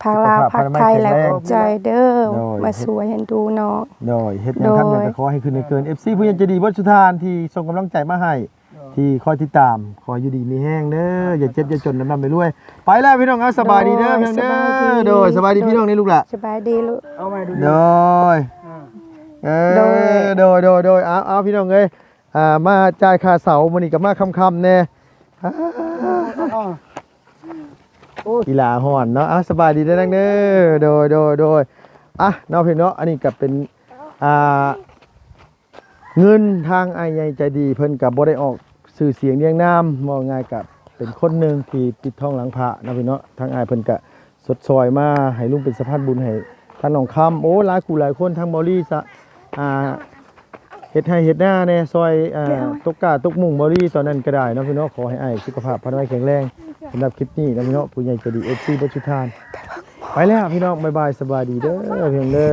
ໆ ພາກລາວພາກໄທ ແລ້ວຂອບໃຈເດີ ໂດຍ ມາຊ່ວຍເຮັດດູເນາະ ໂດຍ ເຮັດຫຍັງ ໂດຍ ທຳຫຍັງກໍຂໍໃຫ້ຂຶ້ນໃຫ້ເກີນ ເອັຟຊີ ຜູ້ໃຫຍ່ໃຈດີເບິດສູ່ທ່ານທີ່ສົ່ງກຳລັງໃຈມາໃຫ້ ໂດຍ ທີ່ຄອຍຕິດຕາມ ຂໍຢູ່ດີມີແຮງເດີ ຢ່າເຈັບຢ່າຈົນ ລ່ຳໆລວຍໆ. ໄປແລ້ວພີ່ນ້ອງ ເອົາ ສະບາຍດີເດີ ໂດຍ ພີ່ນ້ອງເດີ ສະບາຍດີ ໂດຍ ສະບາຍດີພີ່ນ້ອງນີ້ລູກຫຼ້າ ສະບາຍດີລູກ ເອົາໃໝ່ດູ ໂດຍ ອ່າ ເອີ ໂດຍ ໂດຍ ໂດຍ ໂດຍ ເອົາ ເອົາ ພີ່ນ້ອງເອີຍ ອ່າ ມາຈ່າຍຄ່າເຊົ່າ ມື້ນີ້ກໍມາຄ່ຳໆແດ່ ອ່າ ໂອ້ຍ ອີຫຼ້າຮ້ອນເນາະ ອ່າ ສະບາຍດີເດີນາງເດີ ໂດຍ ໂດຍ ໂດຍ ອ່ະ ເນາະພີ່ນ້ອງເນາະ ອັນນີ້ກໍເປັນ ອ່າ ເງິນທາງອ້າຍໃຫຍ່ໃຈດີ ເພິ່ນກໍບໍ່ໄດ້ອອກຊື່ສຽງລຽງນາມ ເວົ້າງ່າຍກໍເປັນຄົນໜຶ່ງທີ່ປິດທອງຫຼັງພະເນາະພີ່ນ້ອງເນາະ ທາງອ້າຍເພິ່ນກໍຊົດຊ່ອຍມາໃຫ້ລຸງເປັນສະພານບຸນໃຫ້ທາງນ້ອງຄຳ ໂອ້ ຫຼາຍຄູ່ຫຼາຍຄົນ ທາງເບົາລີສະ ອ່າ ເຮັດໄຮ່ເຮັດນາແດ່ ຊ່ອຍ ອ່າ ໂດຍ ຕົກກ້າຕົກມຸ້ງເບົາລີຕອນນັ້ນກໍໄດ້ເນາະພີ່ນ້ອງເນາະ ຂໍໃຫ້ອ້າຍສຸຂະພາບພະລານາໄມແຂງແຮງ. ສຳລັບຄລິບນີ້ເນາະພີ່ນ້ອງເນາະ ຜູ້ໃຫຍ່ໃຈດີ ເອັຟຊີ ເບິດສູ່ທ່ານ ໄປແລ້ວພີ່ນ້ອງ ບາຍບາຍ ສະບາຍດີເດີ ພີ່ນ້ອງເດີ.